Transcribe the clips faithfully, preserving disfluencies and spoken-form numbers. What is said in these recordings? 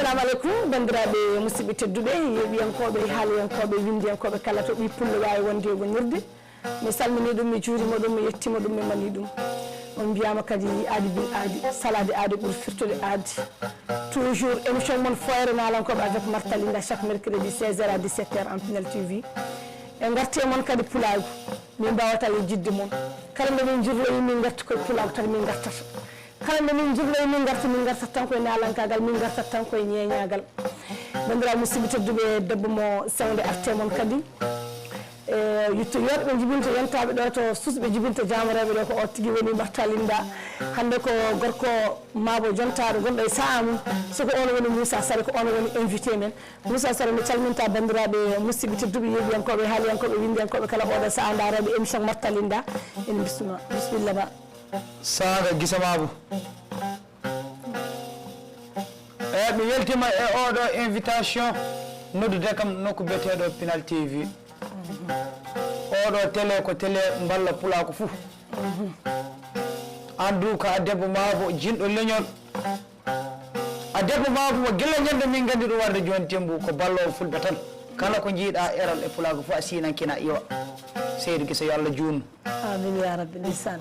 Assalamu aleykum, banndiraaɓe musidɓe tedduɓe, yeeɓiyankooɓe, haaliyankooɓe, winndiyankooɓe kala to ɓii pullo waawi wonde e wonirde. Mi salminii ɗum, mi juurima ɗum, mi yettima ɗum, mi manii ɗum. On mbiyaama kadi aadi bil aadi, salaade aadi ɓuri firtude aadi. Toujours émission mon Foyre Naalankooɓe avec Martha Linda chaque mercredi seize heures à dix-sept heures en Pinal T V. En ngarti e mon kadi pulaagu. Min mbaawata e jidde mon. Kala nde min njirloyi, min ngarti koye pulaagu tan min ngartata. Kala nde min njirloyi, min ngarti, min ngartat tan koye naalankaagal, min ngartat tan koye ñeeñaagal. Banndiraaɓe musidɓe tedduɓe, debbo mo sewnde arte mon kadi. E yetto yooɗo ɓe jibinta, yentaaɓe ɗo to suusɓe jibinta, jaamorooɓe ɗo ko o tigi woni Martha Linda. Hannde ko gorko maabo jontaaɗo gonɗo e sahaa mum. So ko on woni Moussa Sare, ko on woni invité men. Moussa Sare, mi calminta banndiraaɓe musidɓe tedduɓe, yeeɓiyankooɓe, haaliyankooɓe, winndiyankooɓe kala oɗo sahaa ndarooɓe émission Martha Linda. En bisma, bismilla ma. Saanga gisa maabo. Eyi, mi weltima e oɗo invitation noddude kam nokku biyeteɗo Pinal T V. Oɗo télé ko télé mballa pulaaku fuu. Andu ka a debbo maabo jinɗo leñol. A debbo maabo mo gila ñande min gandi ɗum warde joni tembu ko ballowo fulɓe tan. Kala ko jiiɗa eral e pulaaku fuu a sinan kina iwa. Seydi Gise yo Allah juun. Amin ya rabbi, ndeysaan.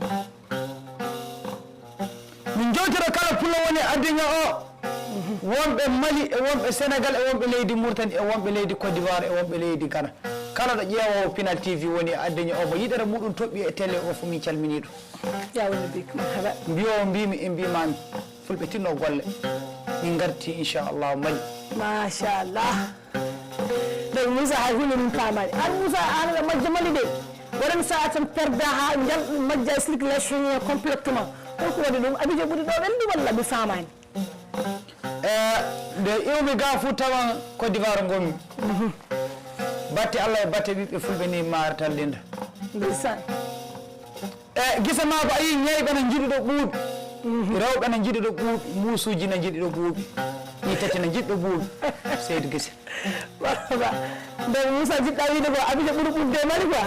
Min jewtira kala pullo woni adduña o. Wonɓe Mali e wonɓe Sénégal e wonɓe leydi Mauritanie e wonɓe leydi Côte d'Ivoire e wonɓe leydi Ghana. Kala ɗo ƴeewowo Pinal T V woni e adduña o mo yiɗere muɗum toɓɓi e télé o fof min calmini ɗum. Ya woni bik marhaba. Mbiyowo mbimi e mbimami. Fulɓe tinno golle. Min ngarti inchallah Mali. Machallah. Donc Moussa hay hunde min paamaani. An Moussa an aɗa majja Mali de. Waɗan sa'a tan perda ha ngal majja e circulation complètement. Holko waɗi ɗum? Abidjan ɓuri ɗo welde walla mi faamaani? E nde iwmi ga fu tawan Côte d'Ivoire ngonmi. Batte Allah e batte ɓiɓɓe fulɓe ni maartal linda. Ndeysaan. E gisa ma ko a yii ñayɓe na njiɗi ɗo ɓuuɓi. Rewɓe na njiɗi ɗo ɓuuɓi, muusuuji na njiɗi ɗo ɓuuɓi. Ni tati na njiɗi ɗo ɓuuɓi. Seydi Gise. Ba, ba. Donc Moussa jiɗɗa wiide ko Abidjan ɓuri ɓuuɓde e Mali quoi.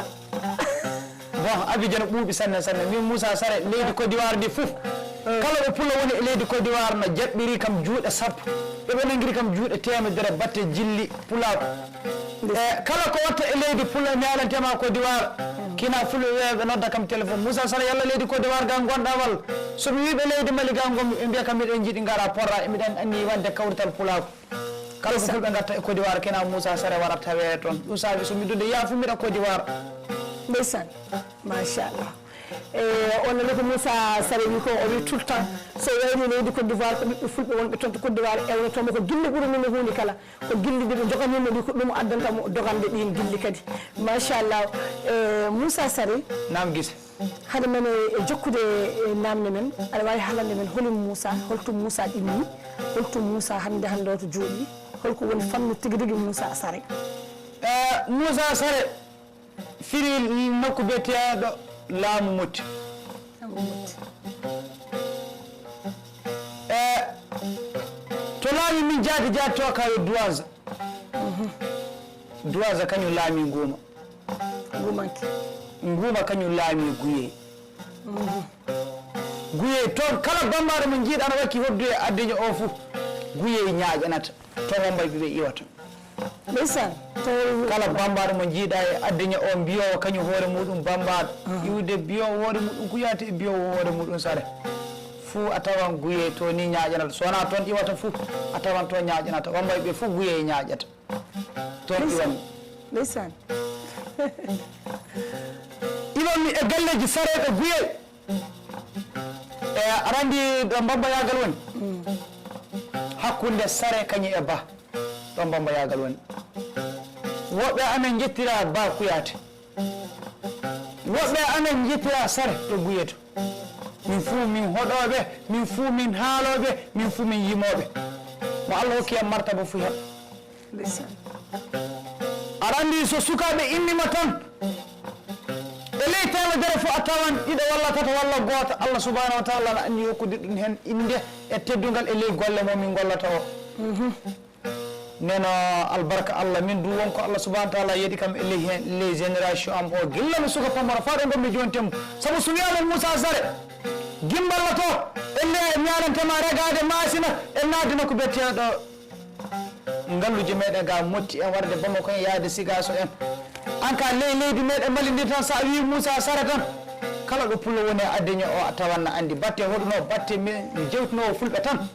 Bon, Abidjan ɓuuɓi sanne sanne. Min Moussa Sare, leydi Côte d'Ivoire ndi fof. Kala ɗo pullo woni e leydi Côte d'Ivoire na jaɓɓiri kam juuɗe sappo. Eɓe nangiri kam juuɗe teemedere batte jilli pulaaku. E kala ko watta e leydi pullo mi haalantema Côte d'Ivoire. Kina fulɓe weeɓe nodda kam téléphone. Moussa Sare yalla leydi Côte d'Ivoire ga gonɗa walla. So mi wiiɓe leydi Mali ga gonmi ɓe mbiya kam miɗen jiɗi ngara porra e miɗen anni wande kawrital pulaaku. Kala ko fulɓe gatta e Côte d'Ivoire kena Moussa Sare waɗat taweede toon. Ɗum saabi so mi dude yaafu miɗa Côte d'Ivoire. Ndeysaan. Machallah. E on nani ko Moussa Sare wi ko o wi tout le temps so wayni leydi Côte d'Ivoire ko ɓiɓɓe fulɓe wonɓe toon to Côte d'Ivoire ewnotoomo ko gilli ɓuri min e huunde kala. Ko gilli ɗi ɓe joganimo ɗi ko ɗum addanta mo dogande ɗin gilli kadi. Machallah. E Moussa Sare. Naam Gise. Hade men e jokkude e namde men, aɗa waawi haalande men holim Moussa, holto Moussa ɗimmi, holto Moussa hannde hannde o to jooɗi, holko woni fannu tigi rigi Moussa Sare? E Moussa Sare firi nokku biyeteeɗo Laamu Motti. Laamu Motti. E to laami min jaati jaati to kayo Duwaza. Duwaza kañum laami Nguuma. Nguumanke. Nguuma kañum laami Guyey. Guyey toon kala bambaɗo mo jiiɗa no wakki hoddu e adduña o fof Guyey ñaaƴanata. Toon wonɓay ɓe iwata. Ndeysaan. Kala bambaɗo mo jiiɗa e adduña o mbiyowo kañum hoore muɗum bambaɗo iwde mbiyowo hoore muɗum Kuyaate e mbiyowo hoore muɗum Sare. Fuu a tawan Guyey to ni ñaaƴanata so wona toon iwata fuu a tawan toon ñaaƴanata wonɓay ɓe fuu Guyey ñaaƴata. Toon iwanmi. Ndeysaan. Iwanmi e galleeji Sare ɗo Guyey. E aɗa anndi ɗo Mbabba Yaagal woni? Hakkunde Sare kañum e Ba. Ɗo Mbabba Yaagal woni. Woɓɓe amen njettira Ba Kuyaate. Woɓɓe amen njettira Sare ɗo Guyey to. Min fuu min hoɗooɓe, min fuu min haalooɓe, min fuu min yimooɓe. Mo Allah hokki en martaba fuu heɓa. Ndeysaan. Aɗa anndi so sukaaɓe immima tan e ley teemedere fof a tawan ɗiɗo walla tato walla gooto Allah subhanahu wa taala na anndi hokkude ɗum heen innde e teddungal e ley golle mo min ngollata o. Neno albarka Allah min du wonko Allah subhanahu wa taala yeɗi kam e ley heen ley génération am o gilla mi suka pamaro faa ɗo ngonmi jooni tembo sabu so wiyaama Moussa Sare gimballo to e nde ñaanantema ragaade maasina e naatde nokku betteeɗo Ngalluuje meɗen ga moƴƴi en warde Bamako en, yahde Sigaso en. An ka ley leydi meɗen Mali ndi tan, sa wi Moussa Sarr tan, kala ɗo pullo woni e adduɲa o, a tawan na andi batte hoɗuno, batte mi jewtuno fulɓe tan.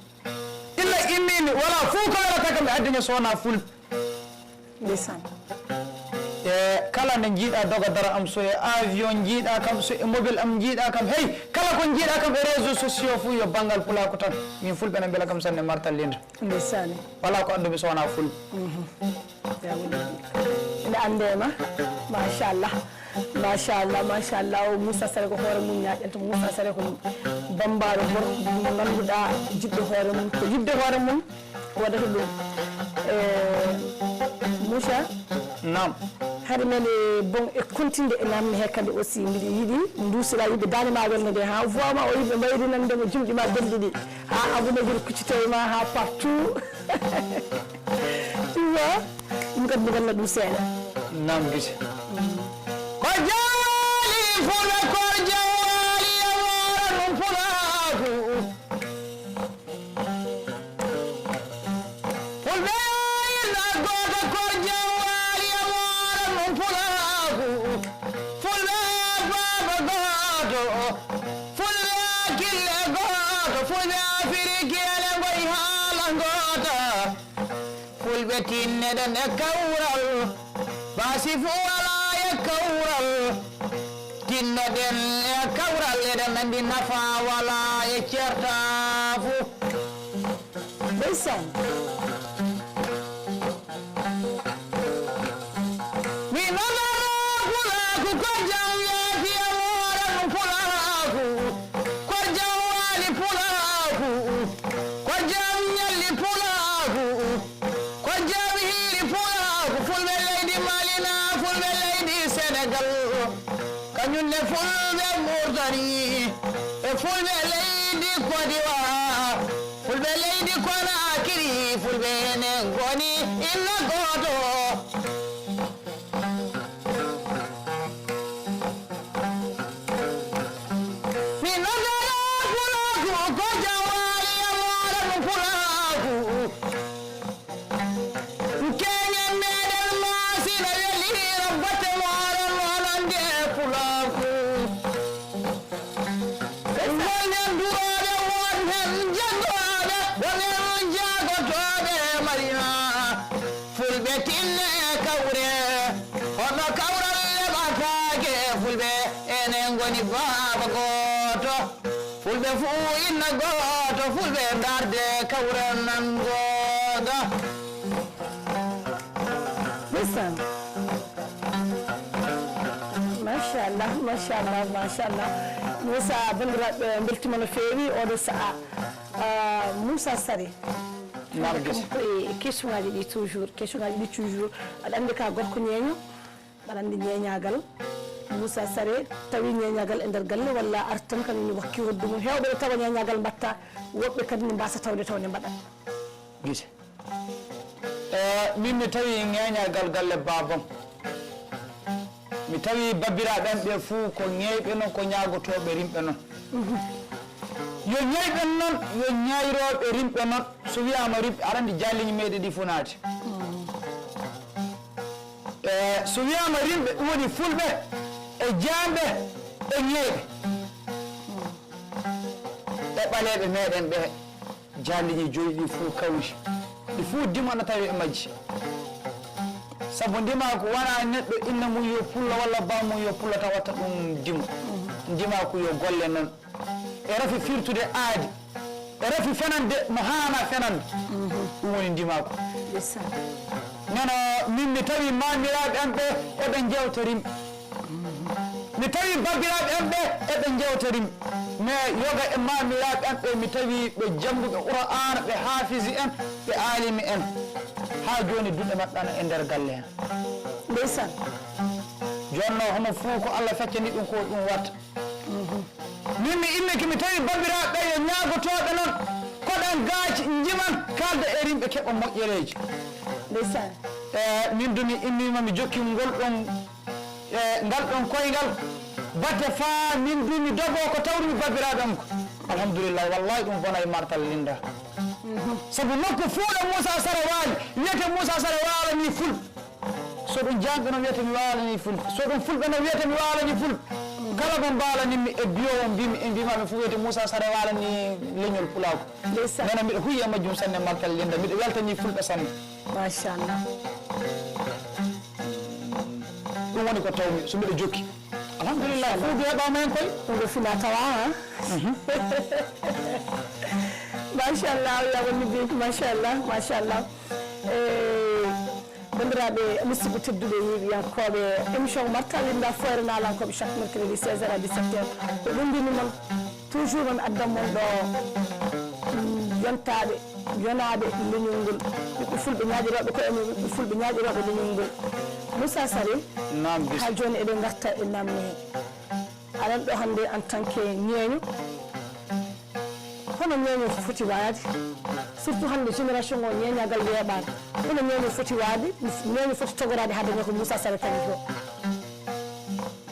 Illa immini, wala fuu ko welata kam e adduɲa so wona fulɓe. Ndeysaan. E kala nde njiiɗa doga dara am, so e avion njiiɗa kam, so e mobile am njiiɗa kam, hey, kala ko njiiɗa kam e réseaux sociaux fuu yo banngal pulaaku tan. Min fulɓe na mbela kam sanne martal linda. Ndeysaan. Wala ko anndumi so wona fulɓe. Mhm. Ya woni. Nde annde ma. Machallah. Machallah, machallah. O Moussa Sarr ko hoore mum ñaaƴanta. Moussa Sarr ko bambaaro gorko mo ngannduɗaa jiɗɗo hoore mum. Ko yiɗde hoore mum waɗata ɗum. E, Moussa? Naam. Hari men e bon e continue e namde he kadi aussi mbiɗa yiɗi nduusira yimɓe daande ma welde nde ha voix ma o yimɓe mbayri nande mo jimɗi ma belɗi ɗi ha abonné jir kuccitoye ma ha partout. Tu vois? Ɗum kadi mi ganna ɗum seeɗa. Naam gise. Ko jawali fula ko jawali e wara ɗum pulaaku. Fulɓe ina gooto ko jawali e wara ɗum pulaaku. Fulɓe baaba gooto. Fulɓe kille gooto. Fulɓe afiriki ele ngoy haala ngoota. Fulɓe tinneɗen e kawral, baasi fuu walaa e kawral. Tinnoɗen e kawral, eɗen anndi nafaa walaa e ceertaafu. Ndeysaan. Mi nodata pulaaku ko jam yeeti e moora ɗum pulaaku. Ko jam waali pulaaku. Ko jam ñalli pulaaku. Ko jam hiiri pulaaku, fulɓe leydi Mali na fulɓe leydi Senegal. Kañum ne fulɓe Murtani e fulɓe leydi Kodiwa. Fulɓe leydi Konakiri, fulɓe ene ngoni inna gooto. Mi nodata pulaaku, ko jam waali e moora ɗum pulaaku. Keñen meɗen maasina welira batte moora noon ande pulaaku. Wonen durooɓe, won hen janngooɓe, wonen jaagotooɓe e Marina. Fulɓe tinne kawre, hono kawral leɓataake. Fulɓe enen ngoni baaba gooto. Fulɓe fuu inna gooto. Fulɓe ndarde kawral nan googa. Ndeysaan. Machallah, machallah, machallah. Moussa, banndiraaɓe, mbeltima no feewi oɗo sa'a. Ah, Moussa Sarr. Naam, gese. Ko e question ngaji ɗi toujours, question ngaji ɗi toujours. Aɗa anndi ka gorko ñeeño, aɗa anndi ñeeñagal. Moussa Sarr tawi ñeeñagal e nder galle walla artan kan ni wakki hoddu mum. Heewɓe ne tawa ñeeñagal mbatta, woɓɓe kadi ne mbasa tawde tawde mbaɗa. Gise. Eh, min mi tawi ñeeñagal galle baabam. Mi tawi babiraaɓe am ɓe fuu ko ñeeyɓe non, ko ñaagotooɓe rimɓe non. Yo ñeeyɓe non, yo ñayrooɓe rimɓe non. So wiyaama rimɓe, aɗa anndi jaalliñi meɗe ɗi funaade. Eh, so wiyaama rimɓe, ɗum woni fulɓe e jaamɓe e ñeeyɓe. E ɓaleeɓe meɗen ɓe. Jaalliñi joyi ɗi fuu kawri. Ɗi fuu dimo na tawi e majji. Sabu ndimaaku wonaa neɗɗo inna mum yo pullo walla baa mum yo pullo taw watta ɗum dimo. Ndimaaku yo golle non. E rafi firtude aadi. E rafi fenande mo haana fenande. Ɗum woni ndimaaku. Ndeysaan. Neno min mi tawi maamiraaɓe am ɓe eɓe njewta rimɓe. Mi tawi babiraaɓe am ɓe eɓe njewta rimɓe. Mais yoga e maamiraaɓe am ɓe mi tawi ɓe jannguɓe Qur'aana, ɓe haafisi en, ɓe aalimi en. Haa jooni duɗe maɓɓe ana e nder galle heen. Ndeysaan. Jooni noon homo fuu ko Allah feccani ɗum ko ɗum watta. Min mi immike mi tawi babiraaɓe ɓe yo ñaagotooɓe noon, koɗan gaaci, njiman, kaalda e rimɓe, keɓa moƴƴereeji. Ndeysaan. E, min du mi immiima mi jokki ngol ɗon, e, ngal ɗon koyngal, batte faa min du mi dogoo ko tawrumi babiraaɓe am ko. Alhamdulillahi, wallahi ɗum bonay martal linda. Sabu nokku fuu ɗo Muusaa Sare waali, wiyete Muusaa Sare waalanii Fulɓe. So ɗum jaanɓe no wiyete mi waalanii Fulɓe. So ɗum Fulɓe no wiyete mi waalanii Fulɓe. Kala mo mbaalanimmi e biyoowo mbimi, e mbimaami fof wiyete Muusaa Sare waalanii leñol Pulaagu. Ndeysaan. Nana mbiɗa huuyi e majjum sanne, Maltal Linda. Mbiɗa weltanii Fulɓe sanne. Machallah. Ɗum woni ko tawmi, so mbiɗa jokki. Alhamdulillah, machallah. Fuudu heɓaama heen koy. Ɗum ko fina tawa, ha? Mhm. Machallah, Allah woni bi, machallah, machallah. Eh, banndiraaɓe, musidɓe tedduɓe, yeeɓiyankooɓe émission Martal Linda, Fooyre Naalankooɓe, chaque mercredi seize heures à dix-sept heures. Ko ɗum mbimi mon, toujours on addan mon ɗo, mm, yontaaɓe, yonaaɓe leñol ngol. Ɓiɓɓe Fulɓe ñaaƴorooɓe koye mum, ɓiɓɓe Fulɓe ñaaƴorooɓe leñol ngol. Muusaa Sare, naam, bis- haa jooni eɗen ngarta e naamne he. Aɗa anndi ɗo hannde en tant que ñeeño, hono ñeeño foti waade, surtout hannde génération o ñeeñagal weeɓaani, hono ñeeño foti waade, ñeeño foti togoraade haa daña ko Muusaa Sare tagi ko?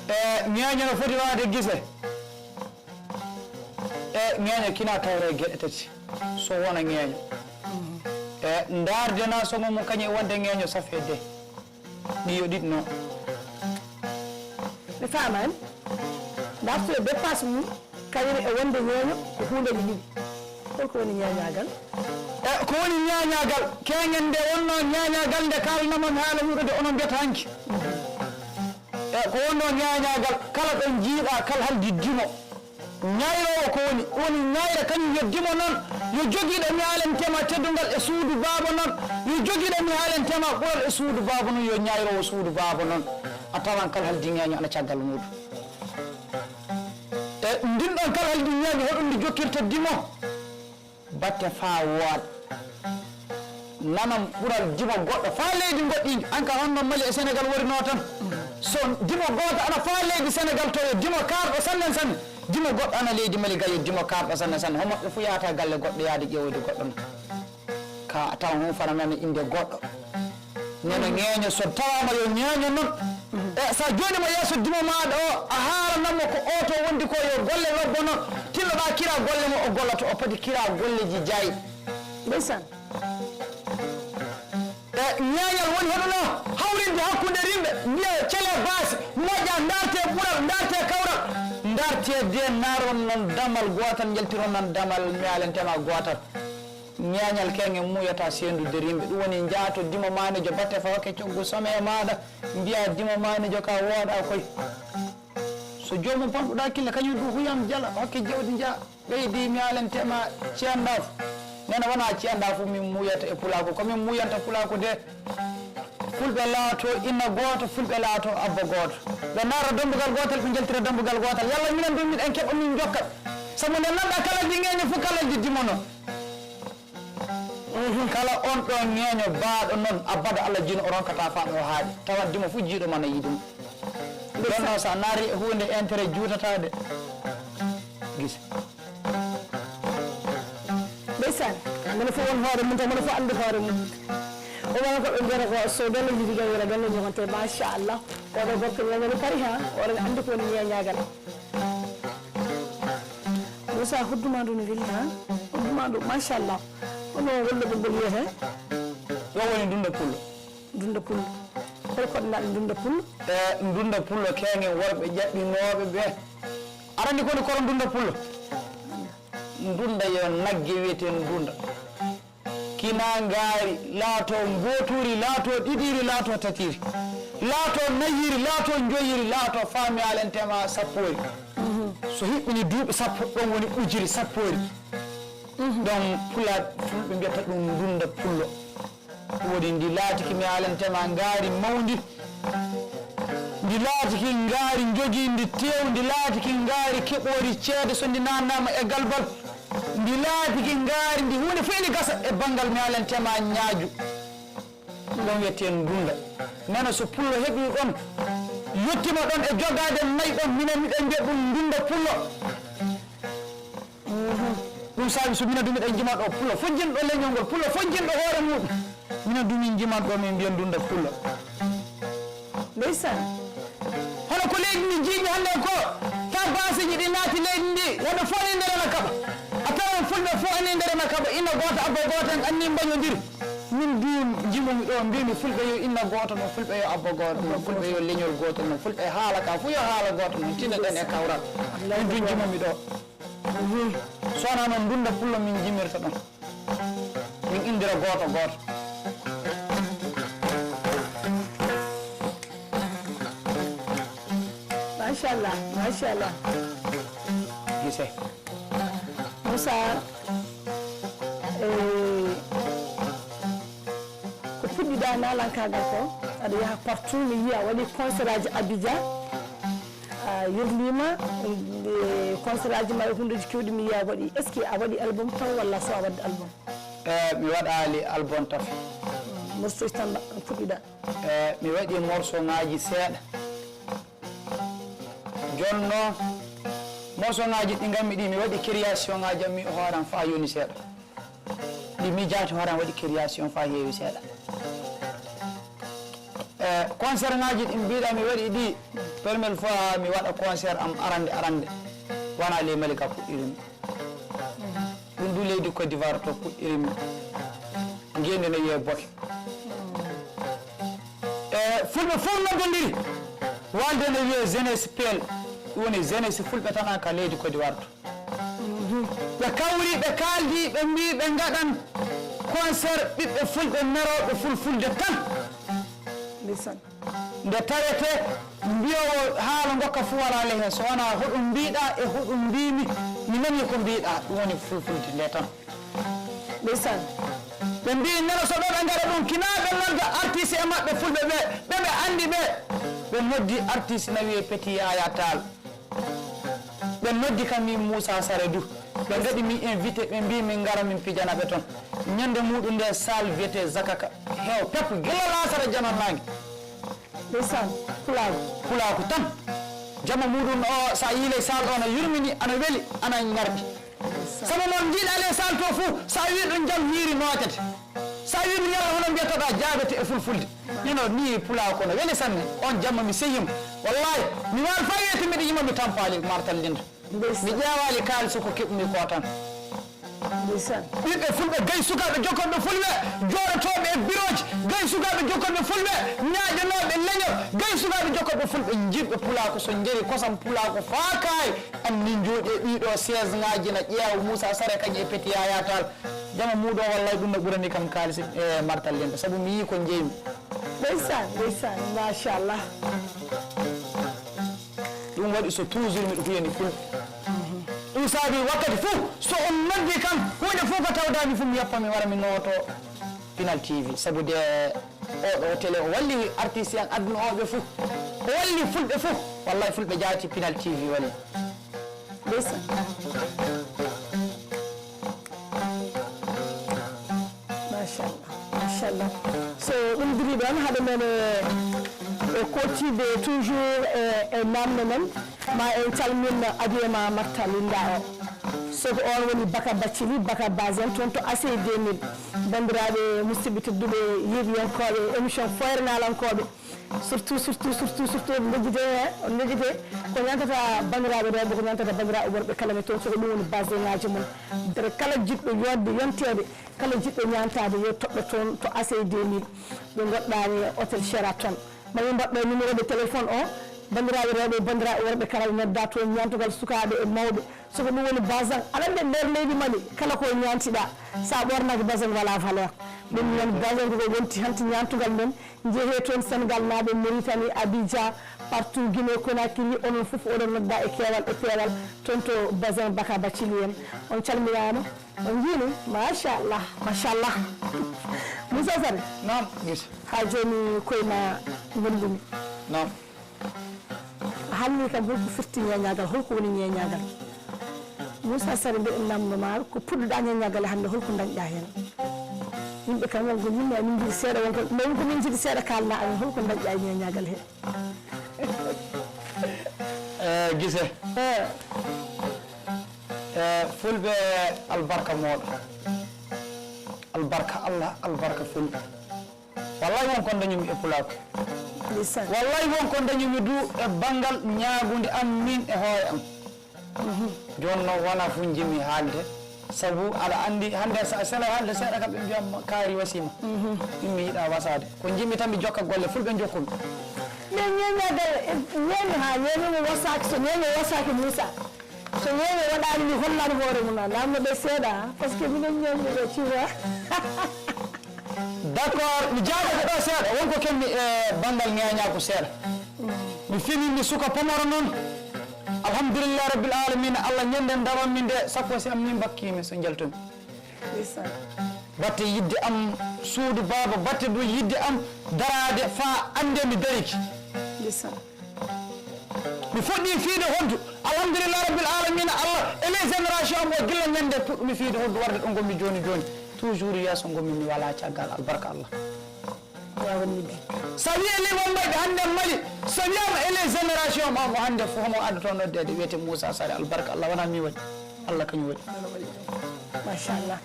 E ñeeño no foti waade gise, e ñeeño kina tawre e geɗe tati, so wona ñeeño. E ndaarde na so mo kañum wonde ñeeño safeede. Ɗi yo ɗiɗi noon. Mi faamaani. Ndartu e dépense mum, kañum e wonde ñeeño ko huundeeji ɗiɗi. Holko woni ñeeñaagal? E ko woni ñeeñaagal? Keeŋen nde wonnoo ñeeñaagal nde kaalnamon haala wuuɗude onon mbiyata hanki. E ko wonnoo ñeeñaagal? Kala ɗo njiiɗaa kal haldi dimo. Ñayroowo ko woni, woni ñayra kañum yo dimo noon, yo jogiiɗo mi haalantema teddungal e suudu baaba noon, yo jogiiɗo mi haalantema ɓural e suudu baaba noon, yo ñayroowo suudu baaba noon. A tawan kal haldi ñeeño ana caggal muuɗum. E ndin ɗon kal haldi ñeeño, hoɗum ndi jokkirta dimo? Batte faa wooɗa. Nanan ɓural dimo goɗɗo faa leydi ngoɗɗi, an ka honno Mali e Senegal worinoo tan? So dimo gooto ana faa leydi Senegal to yo dimo kaarɗo sanne sanne, dimo goɗɗo ana leydi Mali ga yo dimo kaarɗo sanne sanne. Homo ɓe fuu yahata galle goɗɗo yahde ƴeewoyde goɗɗo no. Ka a tawan hon fana nana innde goɗɗo. Nena ñeeño so tawaama yo ñeeño noon. E so a jooɗiima yeeso dimo maaɗa o, a haalanat mo ko oo to wondi ko yo golle lobbo noon. Tinnoɗaa kira golle mo o gollata o, padi kira golleji jaayi. Ndeysaan. E ñeeñal woni hoɗuno hawrinde hakkunde rimɓe, mbiya cele baasi, moƴƴa, ndaarte ɓural, ndaarte kawral, ndaarte de naron noon damal gootal, njaltiron noon damal mi haalantema gootal. Ñeeñal keeŋe muuyata seendude rimɓe, ɗum woni njaato dimo maanejo batte fawa ke coggu some e maaɗa, mbiya dimo maanejo ka wooɗa koy. So joomum pamɗuɗa killa, kañum ɗum huyam jala, hokke jawdi nja, ɓeydi mi haalantema ceendaaf. Nena wona ceendaaf min muuyata e pulaaku, ko min muuyanta pulaaku de. Fulɓe laato inna gooto, fulɓe laato abba gooto. Ɓe ndaara dambugal gootal, ɓe njaltira dambugal gootal. Yalla minen ɗum miɗen keɓa min jokkat. Sabu nde nanɗa kala di ŋeeño fof kala di dimo noon. Kala on ɗo ŋeeño baaɗo noon, abada Allah jino o ronkata faa ɗo haaɗi. Tawa dimo fof jiiɗo ma na yiɗi mo. Ɗon ɗo so a naari e huunde intérêt juutataade. Gisa. Ndeysaan, mboɗo fof won hoore mum, to mboɗo fof anndi hoore mum. O wona ko ɓe mbiyata ko so galle yiɗi galle, galle ñogonte, machallah. Oɗo gorko ñeeñani paari ha, oɗo anndi ko woni ñeeñagal. Muusaa, hodduma ndu no weli ha? Hodduma ndu, machallah. Hono gollo ɓe ngol wiyete? Ɗo woni ndunda pullo. Ndunda pullo. Hol ko naɗa ndunda pullo? E ndunda pullo keeŋen worɓe ƴaɓɓinooɓe ɓe. Aɗa anndi ko woni koro ndunda pullo? Ndunda yo nagge wiyetee ndunda. Kina ngaari, laato mbooturi, laato ɗiɗiri, laato tatiri, laato nayiri, laato njoyiri, laato faami haalantema sappoori. So hiɓɓini duuɓi sappo, ɗon woni ujiri sappoori. Ɗon pulaar fulɓe mbiyata ɗum ndunda pullo. Woni ndi laatiki mi haalantema ngaari mawndi, ndi laatiki ngaari njogiindi teew, ndi laatiki ngaari keɓoori ceede so ndi naannaama e galbal, ndi laatiki ngaari ndi huunde fof ene gasa e banngal mi haalantema ñaaju. Ɗon wiyetee ndunda. Nana so pullo heɓii ɗon, yettiima ɗon e jogaade nayi ɗon, minen miɗen mbiya ɗum ndunda pullo. Ɗum saabi so minen du miɗen njima ɗo pullo fojjinɗo leñol ngol, pullo fojjinɗo hoore muɗum. Minen du min njiman ɗo min mbiya ndunda pullo. Ndeysaan. Hono ko leydi ndi jiiñi hannde ko, fa Baasiiji ɗi naati leydi ndi, woɓɓe fof ene nder ene kaɓa. A tawat fulɓe fof ene nder ene kaɓa, inna gooto, abba gooto, en anni mbañondiri. Min du njimomi ɗo, mbimi fulɓe yo inna gooto no, fulɓe yo abba gooto no, fulɓe yo leñol gooto no, fulɓe haala ka fof yo haala gooto no, tinnoɗen e kawral. Min du njimomi ɗo. Mhm. So wonaa noon ndunda pullo min njimirta ɗon. Min inndira gooto gooto. Machallah, machallah. Gise. Moussa, eh, ko puɗɗiɗa naalankaagal ko, aɗa yaha partout, mi yiya waɗi concert aji Abidjan, a yerlima, eh, concert aji ma e hundeji kewɗi mi yiya waɗi. Est ce que a waɗi album taw walla so a waɗde album? E mi waɗaali album taw. Morceau tan puɗɗiɗa? E mi waɗi morceau ngaji seeɗa. Jonno morceau ngaji ɗi ngammi ɗi mi waɗi création ngaji am mi hooram fa yoni seeɗa. Ɗi miijaaki hoore am waɗi création fa heewi seeɗa. E concert ngaji ɗi mbiɗa mi waɗi ɗi, première fois mi waɗa concert am arande arande, wona ley Malika puɗɗirimi. Ɗum du leydi Côte d'Ivoire to puɗɗirimi. Ngendi no wiye boke. E fulɓe fof noddondiri, walde no wiye jeunesse peel, ɗum woni jeunesse fulɓe tan en ka leydi Côte d'Ivoire to. Ɓe kawri, ɓe kaaldi, ɓe mbi ɓe ngaɗan concert ɓiɓɓe fulɓe nerooɓe fulfulde tan. Ndeysaan. Nde tawete mbiyowo haala ngokka fuu wala lehen, so wona hoɗum mbiɗa e hoɗum mbimi, mi nani ko mbiɗa, ɗum woni fulfulde nde tan. Ndeysaan. Ɓe mbi nela so ɓe ɓe ngaɗa ɗum kina ɓe nodda artiste e maɓɓe fulɓe ɓe, ɓe ɓe andi ɓe. Ɓe noddi artiste na wiye Petit Yaya Tall. Ɓe noddi kam min Moussa Sare du. Ɓe ngaɗi min invité, ɓe mbi min ngara min pijana ɓe toon. Ñande muɗum nde salle wiyete Zakaka heew pep gila laasara janan nangue. Ndeysaan, pulaagu. Pulaagu tan. Jama muɗum o sa yii ley salle o na yurmini, ana weli, ana ñarɗi. Sabu noon njiiɗa ley salle to fof, sa wii ɗum jam hiiri nootete. Sa wii ɗum yalla hono mbiyataɗa jaabete e fulfulde. Mino ni pulaagu kono weli sanne. On jamma mi sehima. Wallahi mi waal fayete mbiɗa yima mi tampaali martal linda. Mi ƴeewaali kaalisi ko keɓmi ko tan. Ndeysaan. Ɓiɓɓe fulɓe gay sukaaɓe jokkorɓe fulɓe jooɗotooɓe e birooji, gay sukaaɓe jokkorɓe fulɓe ñaaƴanooɓe leñol, gay sukaaɓe jokkorɓe fulɓe jirɓe pulaaku so njeri kosam pulaaku faa kaayi. Anni njooɗi e ɗii ɗoo sees ŋaaji na ƴeewa Muusaa Sare kañum e Peti Yaayaa Taal. Jama muuɗo o wallay ɗum no ɓurani kam kaalisi e martal lente sabu mi yii ko njeymi. Ndeysaan, ndeysaan, machallah. Ɗum waɗi so toujours miɗo huyani fulɓe. Ɗum saabi wakkati fof so on noddi kam huunde fof ko tawdami fof mi yoppa mi wara mi nooto Pinal T V sabu de oɗo télé o walli artiste en aduna oɓe fof o walli fulɓe fof wallay fulɓe jaati Pinal T V walli. Ndeysaan. Machallah, machallah. So ɗum diri ɗon haɗa men e kootide toujours e namde men ma en calmin adiyema marta linda o. Soko on woni baka baccili baka basen toon to asey deux mille. Bandiraɓe musidɓe tedduɓe yeeɓiyankoɓe émission foyre nalankoɓe. Surtout surtout surtout surtout on jejjite he on jejjite ko ñantata bandiraɓe rewɓe ko ñantata bandiraɓe worɓe kala mi toon soko ɗum woni base ngaji mum. Dere kala jiɗɗo yodde yontede kala jiɗɗo ñantade yo toɗɗo toon to asey deux mille. Ɓe goɗɗani e hôtel Sheraton. Mami mbaɗɗo numéro de téléphone o. Bandiraɓe rewɓe bandiraɓe worɓe kala ɓe nodda toon ñantugal sukaɓe e mawɓe. Soko ɗum woni basan aɗa andi nder leydi mali kala ko ñantiɗa sa ɓornaki basan wala valeur. Ɗum noon basan koko wonti hanti ñantugal men. Jehe toon Sénégal naaɓe Mauritanie Abidjan partout Guinée Conakry onon fof oɗon nodda e keewal e peewal. Toon to basin Baka Bacili en on calminama. On njiini machallah machallah. Moussa Sare. Naam gis. Ha joni koyma. Gondumi. Naam. A haalni kam holko firti ñeñagal holko woni ñeñagal? Moussa Sare mbiɗa namndo ma ko puɗɗoɗa ñeñagal e hannde holko dañɗa heen? Yimɓe kam wonko yimɓe amin njiɗi seeɗa wonko mais wonko min njiɗi seeɗa kalna amin holko dañɗa e ñeñagal he? E gise. E fulɓe albarka mooɗo. Albarka Allah albarka fulɓe. Wallay won ko dañumi e pulaaku. Wallay won ko dañumi du e banngal ñaagunde am min e hoore am. Jooni noon wonaa fof njiɗmi haalde, sabu aɗa anndi hannde so a selay haalde seeɗa kam ɓe mbiyam kaari wasiima. Min mi yiɗaa wasaade. Ko njiɗmi tan mi jokka golle fulɓe njokkumi. Mais ñeeñagal, ñeeño haa ñeeño mo wasaaki, so ñeeño wasaaki Moussa. So ñeeño waɗaani mi hollan hoore mum a, naamno ɓe seeɗa, par ce que minen ñeeñɓe ɓe, tu vois. D'accord, mi jaabake ɗo seeɗa, wonko kemmi e banngal ñeeñaaku seeɗa. Mi fini mi suka pomoro noon. Alhamdulillah rabbil alamina, Allah ñande darammi nde, sakko si am ni mbakkimi so njaltumi. Ndeysaan. Batte yidde am suudu baaba, batte ɗum yidde am daraade faa annde mi dariki. Ndeysaan. Mi fuɗɗii fiide hoddu. Alhamdulillah rabbil alamina, Allah e les génération am o gilla ñande puɗɗumi fiide hoddu warde ɗo ngonmi jooni jooni. Toujours yeeso ngonmi mi walaa caggal albarka Allah. Waaw, mi bi. So a wiyii Liman Mbayɗo hannde Mali, so wiyaama e les génération am o hannde fof mo addoto noddeede wiyete Moussa Sare albarka Allah wonaa mi waɗi. Allah kañum waɗi. Machallah.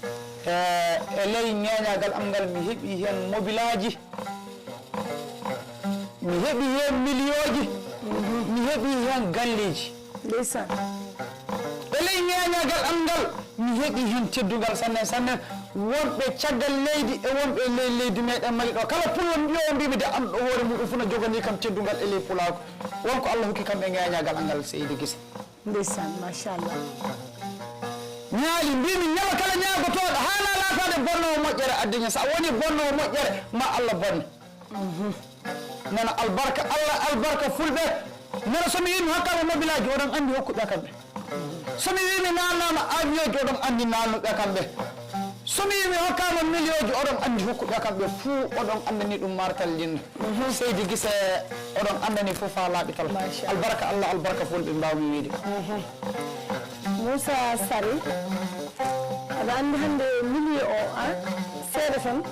E, e ley ñeeñagal am ngal mi heɓi heen mobilaaji. Mi heɓi heen miliyooji, mi heɓi heen galleeji. Ndeysaan. E ley ñeeñagal am ngal, mi heɓi heen teddungal sanne, sanne. Wonɓe caggal leydi e wonɓe ley leydi meɗen Mali ɗo, kala pullo mbiyo mbimi de am ɗo hoore muɗum fof no joganii kam teddungal e ley pulaagu. Wonko Allah hokki kam e ñeeñagal am ngal, Seydi Gise. Ndeysaan, machallah. Ñaali, mbimi ñala kala ñaagotooɗo haala laataade bonnoowo moƴƴere addiña. So a woni bonnoowo moƴƴere, ma Allah bonne. Nana albarka Allah, albarka fulɓe. Nana so mi wii mi hokkaama mobilaaji, oɗon anndi hokkuɓe kamɓe. So mi wii mi naannaama avion ji, oɗon anndi naannuɓe kamɓe. So mi wii mi hokkaama miliyooji, oɗon anndi hokkuɓe kamɓe fuu, oɗon anndani ɗum martal linna. Seydi Gise, oɗon anndani fof faa laaɓi tal. Machallah. Albarka Allah, albarka fulɓe mbaawmi wiide. Moussa Sare, aɗa anndi hannde milieu o, a, seeɗa tan.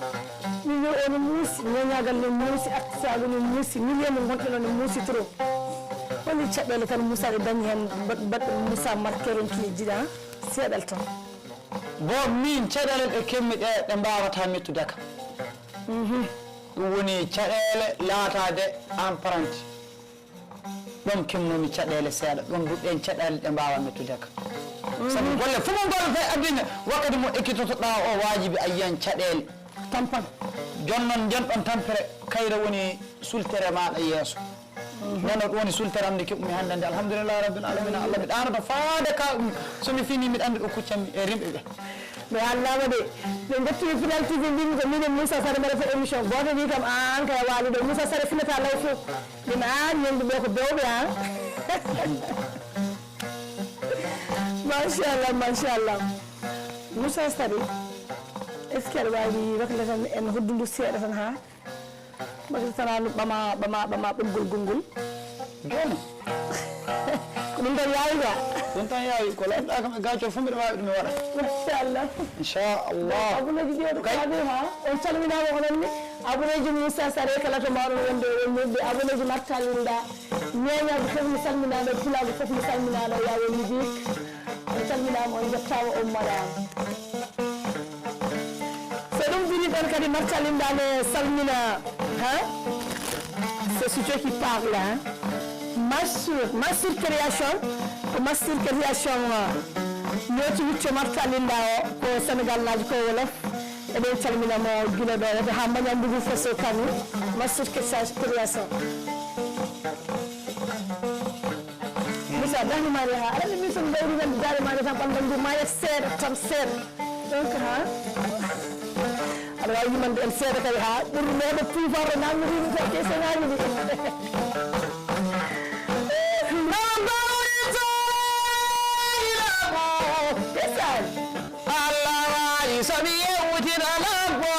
Milieu o no muusi, ñeeñagal no muusi, artisaagu no muusi, milieu mo ngonɗen o no muusi trop. Holi caɗeele tan Moussa ɗe dañi heen, mbaɗ-, mbaɗ-, Moussa marqué ronki jiɗa, seeɗal tan. Bon, min caɗeele ɗe kemmi ɗe, ɗe mbaawataa mettude kam. Ɗum woni caɗeele laataade emprunté. Ɗoon kemnoomi caɗeele seeɗa, ɗoon du ɗeen caɗeele ɗe mbaawaa mettude kam. Sabu golle fof mo mbaɗata e aduna, wakkati mo ekkitotoɗaa o waajibi a yiyan caɗeele. Tampan. Jooni noon nden ɗoon tampere, kayre woni sultere maaɗa yeeso. Nden ɗoon ɗum woni sultere am nde keɓumi hannde nde, alhamdulillahi rabbil alamina, Allah mi ɗaanoto faade ka, so mi fini miɗa anndi ɗo kuccammi e rimɓe ɓe. Mi haalnaama de, ɓe njettumi penalty ɓe mbimi ko minen Moussa Sare mbaɗata émission. Gooto wi kam, "Aan kay a waali ɗo, Moussa Sare finata law fof." Min aan, yimɓe ɓe ko bewɓe aan. Machallah, machallah. Moussa Sari, est-ce que aɗa waawi wakle tan en hoddu ndu seeɗa tan haa? Mbasde tan no ɓama, ɓama, ɓama ɓoggol gonngol. Jooni. Ko ɗum tan yaawi ga? Ɗum tan yaawi. Ko lanɗa kam e gaacol fof mbiɗa waawi ɗum mi waɗa. Machallah. Inchallah. Abuleeji ɗi oɗo kaaɓe haa. On calminaama onon ne. Abuleeji Moussa Sare kala to mbaawɗon wonde e wonnirde. Abuleeji Marta Linda. Ñeeñaagu fof mi salminaano, pulaagu fof mi salminaano, yaa won musique. On calminaama, on njettaama, on mbaɗaama. So ɗum wini ɗon kadi Marta Linda ne salmina, ha? C'est ce qui parle, hein? Massour, Massour Création, ko Massour Création, euh, ñooti wicco Marta Linda o, ko Sénégal naajo, ko Wolof. Eɗen calmina mo gila ɗo, wata ha Mañambugu Faso Kano, Massour Création. Moussa, dahni mari ha, aɗa min son gawri nande dare mari tan ɓangal ngu maya seeɗa tan seeɗa. Donc ha, aɗa wawi yimande en seeɗa kadi ha, ɓurɗo mo heɓa pouvoir o namno yimɓe tan question ngaji ɗi. Ndeysaan. Allah waawi so mi yewtina labbo.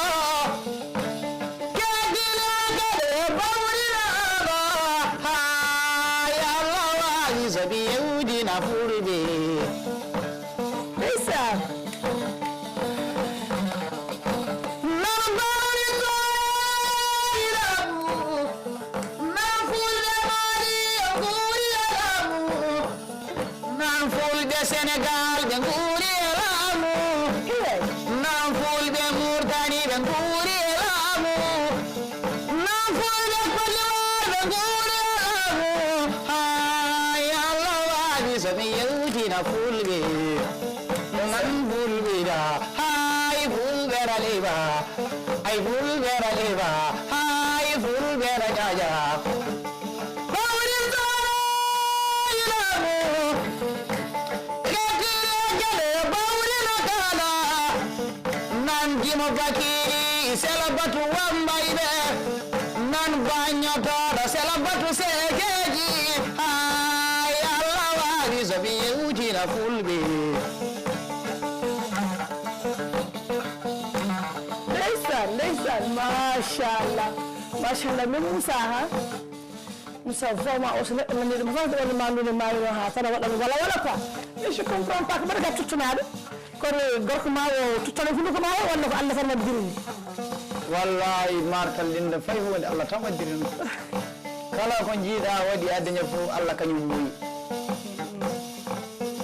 Keddinaaɓe ɓe bawrinaama. Haay Allah waawi so mi yewtina fulɓe. Ndeysaan. Nan bawri toyram. Nan fulɓe Mali yo nguuri e laamu. Nan fulɓe Senegal ɓe nguuri e laamu. Nan fulɓe Murtani ɓe nguuri e laamu. Nan fulɓe Côte d'Ivoire ɓe nguuri e laamu. Haay Allah waawi Mi yewtina fulɓe, nan fulɓe da, hay fulɓe raliba, hay fulɓe raliba, hay fulɓe rajaja. Bawri zaylamu, rakira jale bawri na kala. Nan Jimo Bakiri, sela batu wambayɓe. Nan baññotooɗo, sela batu seekeeji. Hay Allah waawi so mi yewtina fulɓe. Ndeysaan, ndeysaan, machallah. Machallah, min Moussa, ha? Moussa, vraiment, o so neɗɗo nani ɗum, tan woni ma ndu ne maawi noon, ha tan a waɗa ɗum, wala, wala quoi. Mais je comprends pas, ko mbaɗa ka tuttunaade. Kono gorko ma o tuttana hunduko ma o, walla ko Allah tan waddiri ni? Wallahi, martal linda fay huunde, Allah tan waddiri ɗum. Kala ko njiiɗa waɗi adduña fof, Allah kañum muuyi.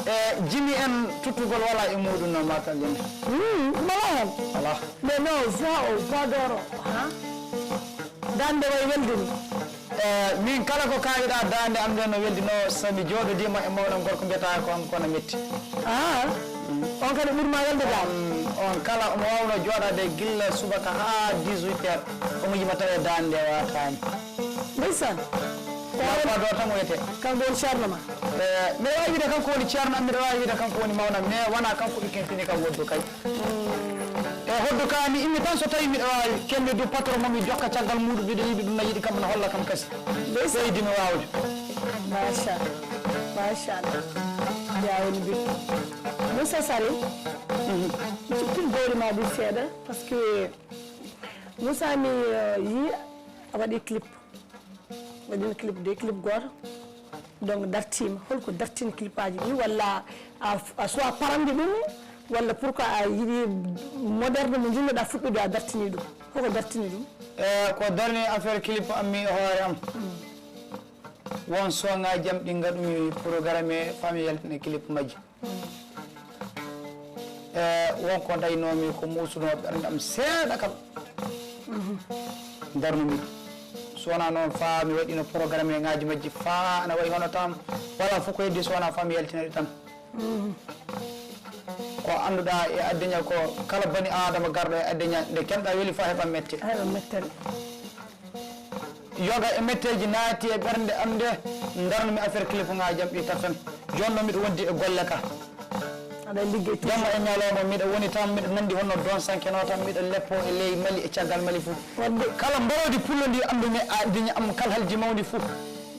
E jimi en tuttugol wala e muuɗum no martal linda. Hmm, ɗum alaa heen. Alaa. Mais non, voix o, voix d'or o, ha? Daande way weldini. E min kala ko kaawiɗa daande am nde no weldi no so mi jooɗodiima e mawnam gorko mbiyata ko am kono metti. Ah, on kadi ɓurma welde daande. On kala omo waawno jooɗaade gilla subaka haa dix-huit heures, omo yima tawa e daande nde waataani. Ndeysaan. Lappado tan o wiyetee. Kanko woni ceerno ma. E mbiɗa waawi wiide kanko woni ceerno am, mbiɗa waawi wiide kanko woni mawnam, mais wonaa kanko ɓikken fini kam woddu kay. E hoddu ka mi immi tan so tawi miɗo waawi, kemmi du patron mo mi jokka caggal muuɗum, mbiɗo yiɗi ɗum na yiɗi kam na holla kam kasi. Ɓeydi mi waawde. Machallah, machallah. Jawoni bi. Moussa Sare, cippin gowri ma bi seeɗa, parce que Moussa mi euh, yi a waɗi clip. Waɗino clip de, clip gooto. Donc dartiima. Holko dartini clipaaji ɗi, walla a, a suwa parande ɗum, walla pour que a yiɗi moderne mo njiɗnoɗa fuɗɗude a dartini ɗum? Hoko dartini ɗum? E ko darni affaire clip am mi e hoore am. Won songaaji am ɗi ngaɗumi programme fami yaltina clip majji. E won ko daynoomi ko muusuno ɓernde am seeɗa kam. Darnumi. So wonaa noon faa mi waɗino programme ngaaji majji faa ana wayi hono tam wala fof ko heddi so wonaa faa mi yaltinoɗi tan. Ko annduɗa e adduña ko kala bani aadama garɗo e adduña nde kemɗa weli faa heɓa mette. Heɓa mettere. Yoga e metteeji naati e ɓernde am nde darnumi affaire clip ngaaji am ɗi tatan. Jooni noon miɗo wondi e golle ka. Aɗa liggey toujours. Jamma e ñalawma miɗo woni tan miɗo nanndi hono donsanke no tan miɗo leppo e ley Mali e caggal Mali fof. Kala mbaroodi pullo ndi anndumi e adduña am kala halji mawndi fof.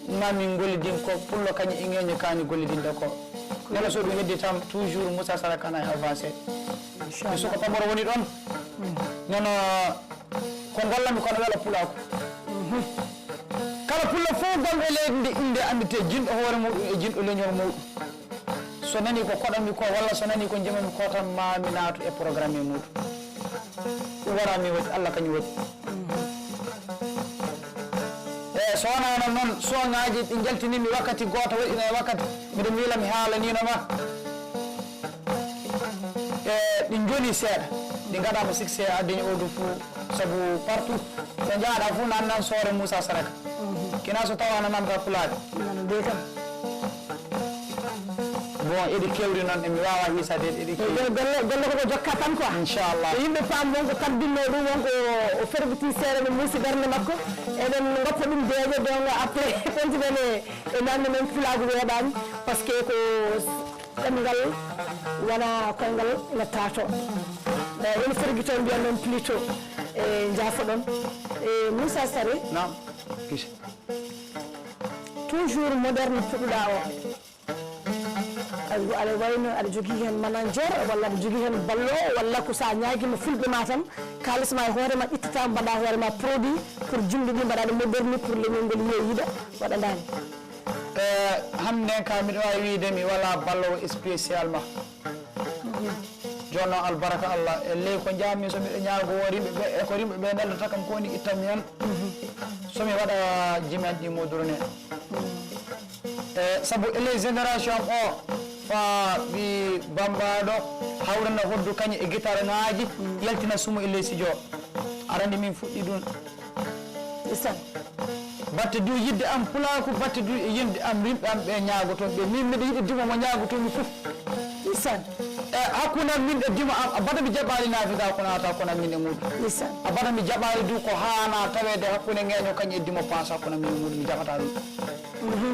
Ma min ngollidin ko pullo kañum e ŋeeño kaani gollidinde ko. Nela so ɗum heddi tan toujours Moussa Sara kana e avancé. Mi suka pamaro woni ɗon. Nono ko ngollanmi kono wela pulaaku. Kala pullo fof gonɗo e leydi ndi innde anndete jinɗo hoore muɗum e jinɗo leñol muɗum. So nani ko koɗanmi ko walla so nani ko njimanmi ko tan ma mi naatu e programme e muɗum. Ɗum wara mi waɗi, Allah kañum waɗi. E so wonano noon songaaji ɗi njaltinimi wakkati gooto waɗi e wakkati miɗo miila mi haalanino ma. E ɗi njoni seeɗa, ɗi ngaɗama succès adduña o du fof sabu partout ɗo njaaɗa fof nannan soore Moussa Saraka. Kina so tawa nananta pulaade. Nana de kam. Bon, eɗi kewri noon, emi waawa hiisaade, eɗi kewi. Golle, golle koko jokka tan quoi. Inchallah. Yimɓe paam wonko kaddinno ɗum, wonko o ferbiti seeɗa no muusi ɓernde makko. Eɗen goppa ɗum deeƴa donga après continuen e, e nanne men pulaagu weeɓaani. Parce que ko ɗemngal wona koyngal ina taato. Ene fergito mbiyan noon plutôt e njaafoɗon. E Moussa Sare. Naam. Gis. Toujours moderne puɗɗuɗa o. Aɗa wayno aɗa jogii heen manager walla aɗa jogii heen balloowo walla ko so a ñaagiima fulɓe ma tan kaalis ma e hoore ma ittata mbaɗa hoore ma produit pour jimɗi ɗi mbaɗa ɗe moderni pour leñol ngol yiya yiɗa waɗandaani. E hannde ka miɗo waawi wiyde mi wala balloowo spécialement. Jooni noon albarka Allah e ley ko njaami so miɗo ñaago o rimɓe ɓe e ko rimɓe ɓe neldata kam ko woni ittanmi heen. So mi waɗa jimen ɗi modurne. E sabu e ley génération o fa ɓi bambaɗo hawrana hoddu kañum e guitare ngaaji yaltina sumu e ley sijo aɗa anndi min fuɗɗi ɗum. Isan. Batte du yiɗde am pulaaku, batte du e yimɓe am, rimɓe am ɓe ñaagotoo ɓe. Min miɗo yiɗi dimo mo ñaagotoo mi fof. Isan. E hakkunde am min e dimo am, abada mi jaɓaali naafika ko naata hakkunde am min e muuɗum. Isan. Abada mi jaɓaali du ko haana taweede hakkunde ŋeeño kañ e dimo paas hakkunde am min e muuɗum, mi jaɓataa ɗum.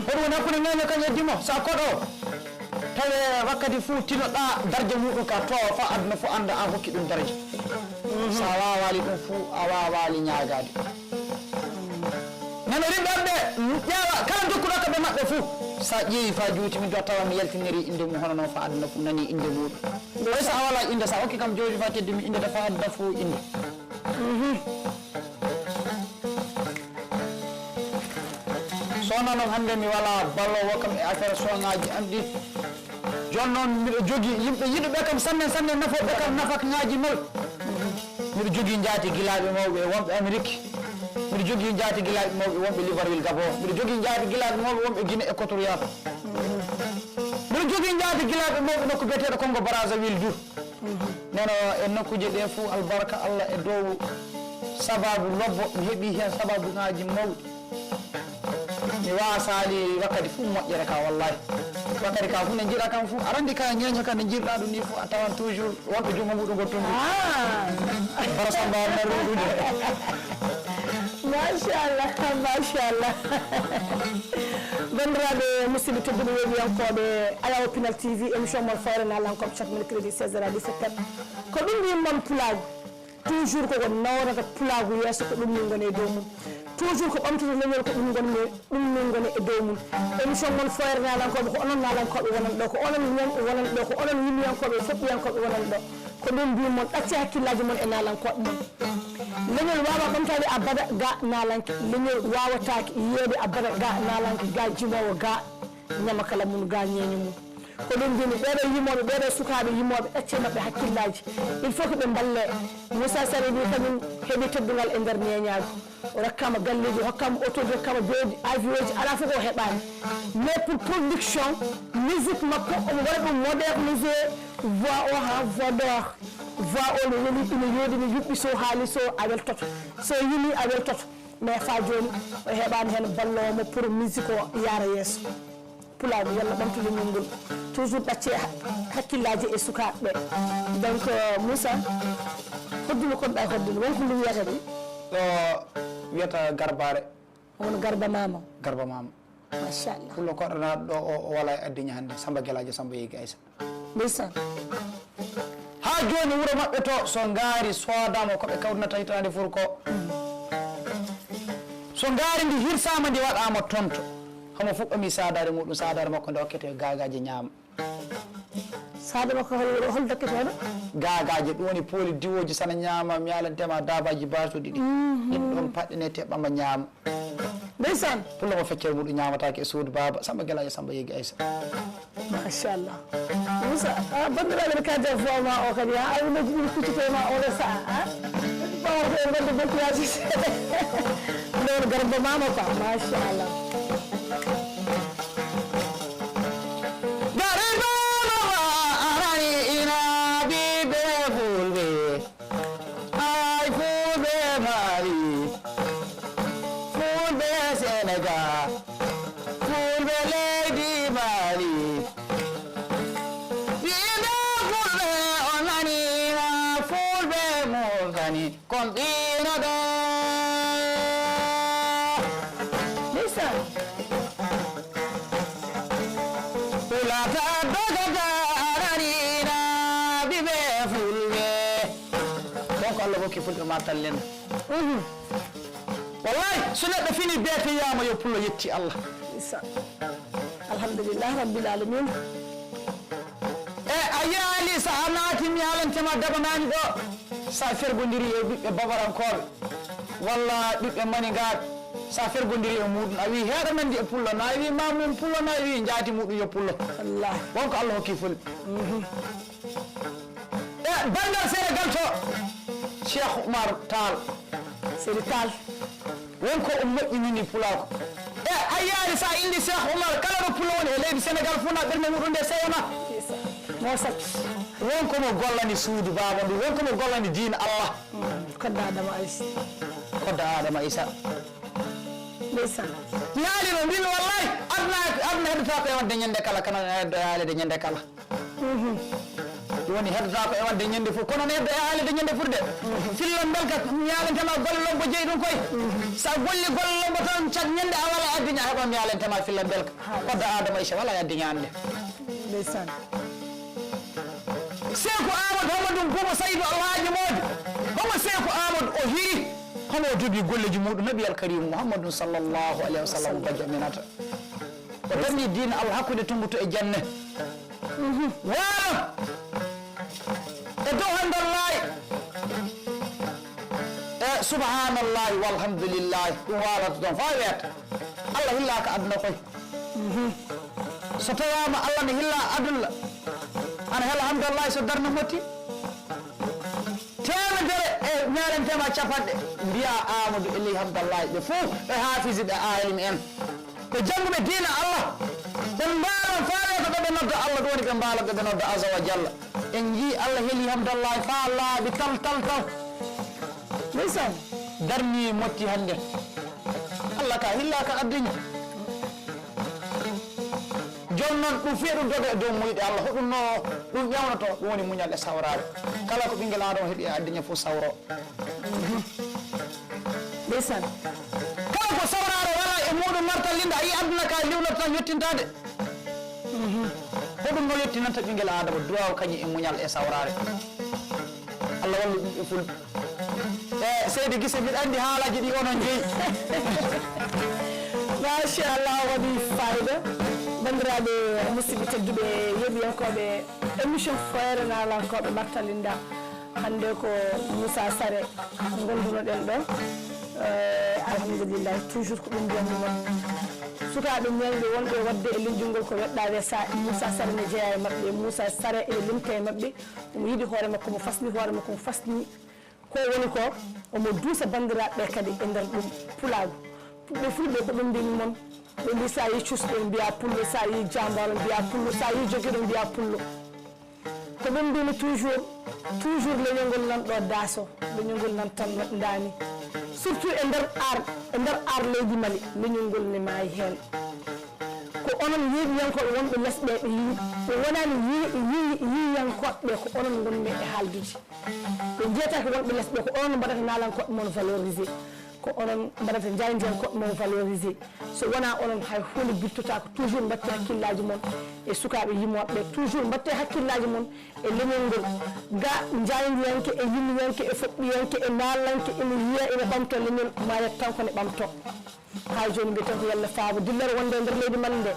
Ko ɗum woni hakkunde ŋeeño kañ e dimo, so a koɗo. Tawi wakkati fuu tinoɗaa darja muuɗum ka toowa faa aduna fuu annda aan hokki ɗum darja. So a waawaali ɗum fuu, a waawaali ñaagaade. Nano rimɓe am ɓe, ƴeewa kala dokkuɗo ka ɓe maɓɓe fuu. So a ƴeewi faa juuti, min du a tawa mi yaltinirii innde mum hono noon faa aduna fuu nanii innde muuɗum. Hay so a walaa innde, so a hokki kam jawdi faa teddi mi innde ta faa aduna fuu innde. Sona noon hannde mi walaa balloowo kam e affaire soŋaaji am ɗi. Jooni noon miɗo jogii yimɓe yiɗuɓe kam sanne sanne, nafooɓe kam nafakŋaaji mawɗi. Miɗo jogii njaatigilaaɓe mawɓe e wonɓe Amerik. Miɗo jogii njaatigilaaɓe mawɓe wonɓe Libreville Gabon. Miɗo jogii njaatigilaaɓe mawɓe wonɓe Guinée Équatoriale. Miɗo jogii njaatigilaaɓe mawɓe nokku biyeteeɗo Congo Brazzaville du. Neno e nokkuuje ɗe fuu albarka Allah e dow sababu lobbo mi heɓii heen sababuŋaaji mawɗi. Mi waasaali wakkati fuu moƴƴere ka wallahi. Wakkati ka fuu nde njiɗa kam fuu, aɗa anndi ka ñeeño ka nde njiɗɗaa ɗum ni fuu, a tawan toujours wonko junngo muɗum ngol tunndi. Ah. Bara Samba Allar ruɗude. Machallah, machallah. Banndiraaɓe musidɓe tedduɓe yeeɓiyankooɓe Ayawo Pinal T V, émission mon Fooyre Naalankooɓe chaque mercredi seize heures à dix-sept heures. Ko ɗum mbiymi mon pulaagu. Toujours koko nawrata pulaagu yeeso, ko ɗum min ngoni e dow mum. Toujours ko ɓamtata leñol, ko ɗum ngonmi, ɗum min ngoni e dow mum. Émission mon Fooyre Naalankooɓe, ko onon naalankooɓe wonani ɗo, ko onon ñam wonani ɗo, ko onon yimmiyankooɓe, foɓɓiyankooɓe wonani ɗo. Ko ɗum mbiymi mon, ɗaccee hakkillaaji mon e naalankooɓe mon. Leñol waawaa ɓamtaade abada ga naalanke. Leñol waawataake yiyeede abada ga naalanke, ga jimoowo, ga ñama kala mum, ga ñeeño mum. Ko ɗum mbiymi, ɓeeɗo yimooɓe, ɓeeɗo sukaaɓe yimooɓe, ɗaccee maɓɓe hakkillaaji. Il faut que ɓe mballee. Moussa Sarr wi kañum heɓi teddungal e nder ñeeñaagu. O rokkaama galleeji, o hokkaama otooji, o hokkaama beedi, avion ji, alaa fof ko o heɓaani. Mais pour production, musique makko, omo waɗa ɗum modernisé, voix o haa voix d'or. Voix o no weli, ina yooɗi, ina yuɓɓi, so haali so a weltoto. So yimi a weltoto. Mais faa jooni, o heɓaani heen balloowo mo pour musique o yaara yeeso. Pulaagu, yalla ɓamtu leñol ngol. Toujours ɗaccee ha-, hakkillaaji e sukaaɓe ɓe. Donc, euh, Moussa, hoddule koɗɗa hoddule, won ko ndu wiyata de? Ɗo wiyata Garbaare. Won Garba Maama. Garba Maama. Machallah. Pullo koɗɗanaaɗo ɗo o, o walaa e addiña hannde, Samba Gelaajo, Samba Yeyge Aysa. Ndeysaan. Haa jooni wuro maɓɓe to, so ngaari soodaama ko ɓe kawrinata hitaande fuu ko. So ngaari ndi hirsaama ndi waɗaama tonto. Hamo fuɗɗomi saadaare muɗum, saadaare makko nde hokkete gaagaaje ñaama. Saada makko hol, hol dokkete hono? Gaagaaje, ɗum woni pooli diwooji sana ñaama, mi yaalantema daabaaji baatuɗi ɗi. Mhm. Ɗin ɗon paɗɗinete ɓama ñaama. Ndeysaan. Pullo mo feccere muɗum ñaamataake e suudu baaba, Samba Gelaajo, Samba Yeyge Aysa. Machallah. Moussa, a banndiraaɓe ne kadi e voix ma o kadi, ha awnoji ɗin kuccito ma oɗo saha, ha? Ɓawa ko e gonɗo maquillage. Ɗon Garba Maama quoi, machallah. Garba Maama arani ina ɓiɓɓe fulɓe. Ay fulɓe Mali, fulɓe Senegal, fulɓe leydi Mali. Yimɓe fulɓe on nani ha fulɓe Murtani kon ɗino ɗo. Ndeysaan. Pulata dogata arani na ɓiɓɓe fulɓe. Donc Allah hokki fulɓe ma tallen. Mhm. Wallahi, so neɗɗo fini beete yama yo pullo yetti Allah. Isa. Alhamdulillah Rabbil Alamin. E a yaali sa a naati mi haalantema dabanani ɗo. Sa fergodiri e ɓiɓɓe babarankoɓe. Walla ɓiɓɓe manigaaɓe. Sa fergodiri e muɗum. A wi heɗa nandi e pullo. Na wi mamum pullo na wi jaati muɗum yo pullo. Wallahi. Wonko Allah hokki fulɓe. Mhm. E banngal Senegal to, Cheikh Oumar Tall. Seydi Tall. Won ko o moƴƴinini pulaaku. E a yiyaani so a inni Cheikh Oumar, kala ɗo pullo woni e leydi Senegal fof na ɓernde muɗum nde seyana. Mo sat. Won ko mo gollani suudu baaba ndu, won ko mo gollani diina Allah. Mm, kodda Adama Aïssa. Kodda Adama Aïssa. Ndeysaan. Mi haali no mbimi, wallahi, aduna, aduna heddotaako e wadde ñande kala, kono heddo e haalede ñande kala. Mhm. Ɗum woni heddotaako e wadde ñande fof, kono ne heddo e haalede ñande fof de. Mhm. Filla mbelka, mi yaalantema golle lobbo jeyi ɗum koy. Mhm. Sa golli golle lobbo tan, cak ñande a wala addiña heɓa mi yaalantema filla mbelka. Haa. Kodda Adama Aïcha wala addiña hannde. Ndeysaan. Seeku Amadou Hammadou Bouba Saydou Alhaji Mody. Homo Seeku Amadou o hiri. Homo o dubi golleji muɗum Nabi Al Karim Muhammadun sallallahu alaihi wasallam bajjo Aminata. O darni diina Allah hakkunde Tumbatu e Janne. Mhm. Waalo. E dow hamdallahi. E subhanallahi walhamdulillahi. Ɗum waalata ɗon faa weeta. Allah hillaaka aduna koy. Mhm. So tawaama Allah ne hilla aduna. Ana hela hamdallahi so darna motti. Teemedere e ñaalantema capanɗe. Mbiya Amadou e ley hamdallahi ɓe fof ɓe haafisi ɓe aalim en. Ko jannguɓe diina Allah, ɓe mbaalon faale ko ɓe nodda Allah, ɗum woni ɓe mbaala ɓe nodda Azza wa Jalla. En njii Allah heli hamdallahi faa laaɓi tal, tal, tal. Ndeysaan. Darni motti hannde. Allah ka hilla ka addiña. Jooni noon ɗum fii ɗum doga e dow muyɗe Allah, hoɗum no ɗum ƴawnoto, ɗum woni muñal e sawraare. Kala ko ɓinngel Aadama heɓi e addiña fof sawro. Ndeysaan. Kala ko sawraare wala e muɗum ngartal linda, a yi aduna ka liwnoto tan yottintaade. Ko ɗum no yottinanta ɓinngel Aadama duwaaw kañum e muñal e sawraare. Allah wallu ɓiɓɓe fulɓe. E seydi gise mbiɗa anndi haalaaji ɗi onon jeyi. Machallah, waɗi fayda. Banndiraaɓe musidɓe tedduɓe yeeɓiyankooɓe émission Fooyre Naalankooɓe Martalinda. Hannde ko Moussa Sare ngondunoɗen ɗo. Eh, alhamdulillah, toujours ko ɗum mbiyatmi mon. Sukaaɓe ñalɗi wonɓe waɗde e linjungol ko weɗɗaaɓe sa Moussa Sare ne jeyaa e maɓɓe. Moussa Sare ene limta e maɓɓe. Omo yiɗi hoore makko, mo fasni hoore makko, mo fasni ko woni ko. Omo duusa banndiraaɓe ɓe kadi e nder ɗum pulaagu. Ɓe fulɓe ko ɗum mbiymi mon. Ɓe mbi sa yi cusɗo mbiya pullo, sa yi jambaaro mbiya pullo, sa yi jogiiɗo mbiya pullo. Ko ɗum mbimi toujours, toujours leñol ngol nan ɗo daaso, leñol ngol nan tan ndaani. Surtout e nder ar, e nder ar leydi Mali, leñol ngol ne maayi heen. Ko onon yeeɓiyankooɓe wonɓe les ɓe, ɓe yii, ɓe wonani yii, yii, yiiyankooɓe ɓe, ko onon ngonmi e haaldude. Ɓe njeetaaki wonɓe les ɓe, ko onon mbaɗata naalankooɓe mon valorisé. Ko onon mbaɗata jaayndiyankooɓe mon valorisé. So wonaa onon, hay huunde bittotaako. Toujours mbaɗte hakkillaaji mon e sukaaɓe yimooɓe ɓe. Toujours mbaɗte hakkillaaji mon e leñol ngol. Ga jaayndiyanke e yimmiyanke e foɓɓiyanke e naalanke ene yiya ene ɓamto leñol, ma yettan ko ne ɓamto. Haa jooni mbiyeten ko yalla faabo dillere wonde e nder leydi man nde,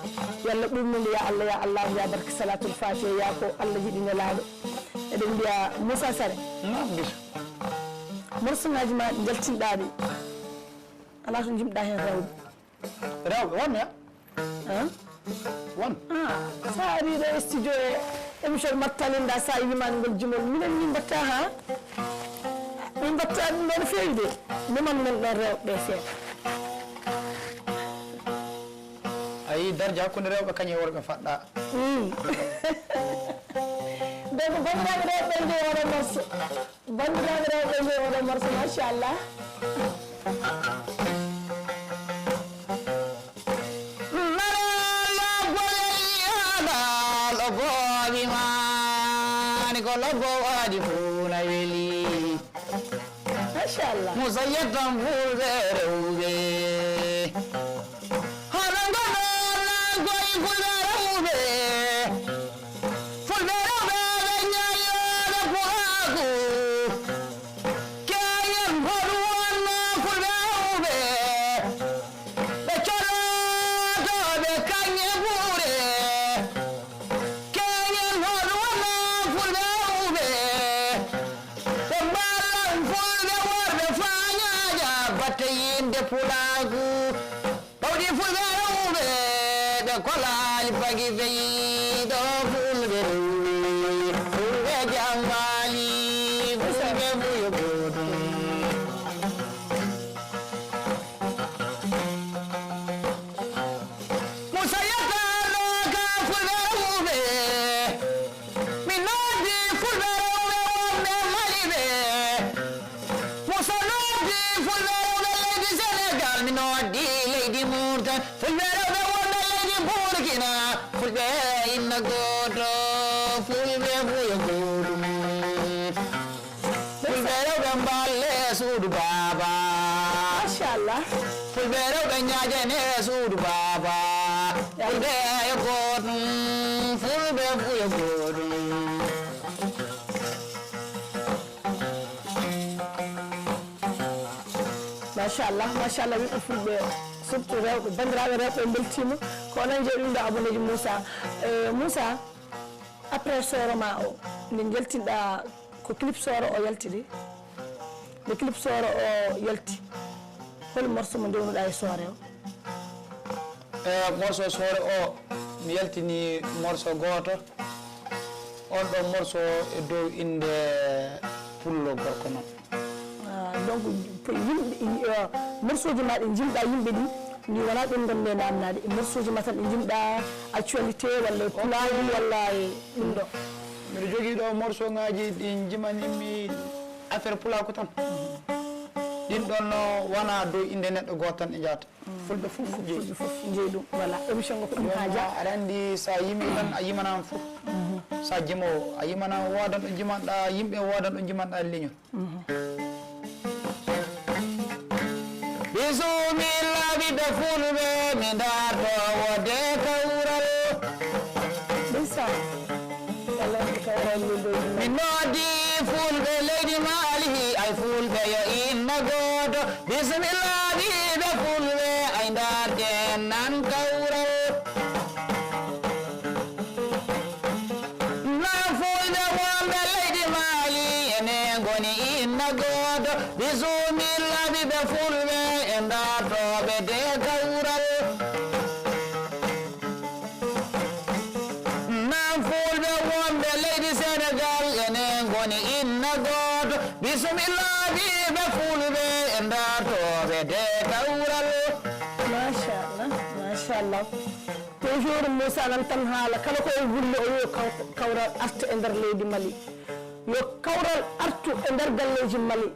yalla ɓurnu nde, ya Allah, ya Allah, ya barke Salatul Fatiha, ya ko Allah yiɗi nelaaɗo. Eɗen mbiya Moussa Sare. Naam, mbiyata. Morsoŋaaji ma ɗi njaltinɗaa ɗi, alaa to njimɗaa heen rewde. Rewɓe, won ya? Hein? Won. Ah, sa ari ɗo e studio e émission Martalinda, sa yimani ngol jimol, minen min mbatta ha? Min mbatta ɗum ɗo no feewi de. Miman men ɗon rewɓe seeɗa. A yii darja hakkunde rewɓe kañum e worɓe faɗɗa. Hmm. Donc, banndiraaɓe rewɓe, nde wona morso. Banndiraaɓe rewɓe, nde wona morso, machallah. Mara lobbo weli, haala lobbo wi maani ko lobbo waɗi fuu na weli. Machallah. Musa yettan fulɓe rewɓe. Hono ngoɗo na koye fulɓe rewɓe. Fulɓe rewɓe ɓe ñaayooɓe pulaagu. Keñen hoɗum wonno fulɓe rewɓe. Ɓe colotooɓe kaŋŋe buure. Keñen hoɗum wonno fulɓe rewɓe. Ɓe mballan fulɓe worɓe faa ñaaƴa batte yinde pulaagu. Ɓawɗi fulɓe rewɓe ɓe kolaali bagi beyi. Inna gooto, fulɓe fuu yo gootum. Fulɓe rewɓe mballe suudu baaba. Machallah. Fulɓe rewɓe ñaajane suudu baaba. Fulɓe yo gootum, fulɓe fuu yo gootum. Machallah, machallah, yimɓe fulɓe, surtout rewɓe, banndiraaɓe rewɓe, en mbeltiima. Ko onon njeyi ɗum ɗo, aboneeji Moussa. Eh, Moussa, après sooro ma o, nde njaltinɗa, ko clip sooro o yalti de? Nde clip sooro o yalti, hol morceau mo ndewnuɗa e soore o? Eh, morceau soore o, mi yaltini morceau gooto. On ɗon morceau e dow innde pullo gorko noon. Ah, donc, yimɓe, eh, morceau ji ma ɗi njimɗa yimɓe ɗi, ni wona ɗum ngonmi e namnaade. E morceau ji ma tan ɗi njimɗa actualité walla e pulaagu walla e ɗum ɗo? Miɗo jogii ɗo morceau ŋaaji ɗi njimanimmi affaire pulaaku tan. Ɗin ɗon no wona dow innde neɗɗo gooto tan ɗi njahata. Fulɓe fof njeyi. Fulɓe fof njeyi ɗum. Voilà, émission ngo ko ɗum haaja. Aɗa anndi, so a yimi tan, a yimanama fof. So a jimoowo, a yimanama, woodan ɗo jimanɗa yimɓe, woodan ɗo jimanɗa leñol. Bismilla, ɓiɓɓe fulɓe, mi darto wode kawral. Ndeysaan. Min noodi fulɓe leydi Mali, ay fulɓe yo inna gooto. Bismilla, ɓiɓɓe fulɓe, ay ndarten nan kawral. Nan fulɓe wonɓe leydi Mali, enen ngoni inna gooto. Bismilla, ɓiɓɓe fulɓe, e ndartooɓe de kawral. Nan fulɓe wonɓe leydi Senegal, enen ngoni inna gooto. Bismilla, ɓiɓɓe fulɓe, e ndartooɓe de kawral. Machallah, machallah. Toujours Moussa nan tan haala, kala ko o wulli o yo kaw-, kawral arta e nder leydi Mali. Yo kawral artu e nder galleeji Mali.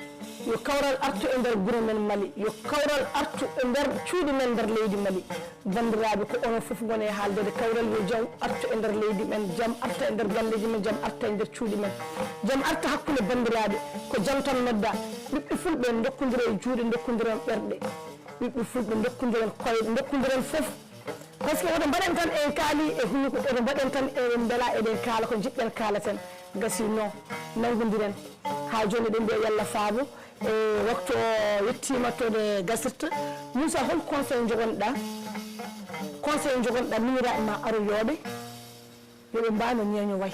Yo kawral artu e nder gure men Mali. Yo kawral artu e nder cuuɗi men nder leydi Mali. Banndiraaɓe, ko onon fof ngoni e haaldeede, kawral yo jam artu e nder leydi men, jam arta e nder galleeji men, jam arta e nder cuuɗi men. Jam arta hakkunde banndiraaɓe, ko jam tan nodda. Ɓiɓɓe fulɓe, ndokkondire e juuɗe, ndokkondire e ɓerɗe. Ɓiɓɓe fulɓe, ndokkondiren koyɗe, ndokkondiren fof. Parce que oɗo mbaɗen tan en kaali e hunnuko, oɗo mbaɗen tan en mbela eɗen kaala ko njiɗɗen kaalaten. Gasi non, nanngondiren haa jooni, eɗen mbiya yalla faabo. E waktu o yettiima to nde gasirta. Moussa, hol conseil njogonɗa? Conseil njogonɗa miñiraaɓe ma aroyooɓe yo ɓe mbaano ñeeño wayi?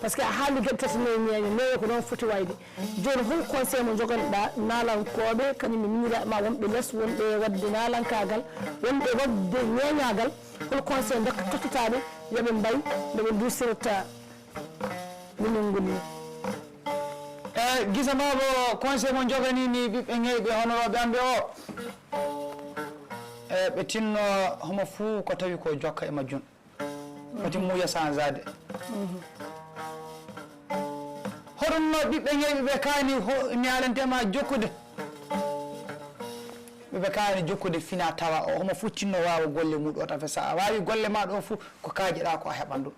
Parce que a haali geɗe tati ne ñeeño, neeyo ko noon foti wayde. Jooni, hol conseil mo njogonɗa naalankooɓe, kañum e miñiraaɓe ma wonɓe les, wonɓe waɗde naalankaagal, wonɓe waɗde ñeeñaagal? Hol conseil ndokka tottotaaɓe yo ɓe mbay no ɓe nduusirta miñol ngol ni? E gisa ma bo conseil mo njoganii mi ɓiɓɓe ŋeyɓe honorooɓe am ɓe o, e ɓe tinno homo fuu ko tawi ko jokka e majjum. Foti muuya sanzaade. Hoɗum no ɓiɓɓe ŋeyɓe ɓe kaani ho mi haalante ma jokkude? Ɓe ɓe kaani jokkude fina tawa o homo fuu tinno waawa golle muɗum o tafe. So a waawi golle ma ɗo fuu ko kaajeɗa ko a heɓan ɗum.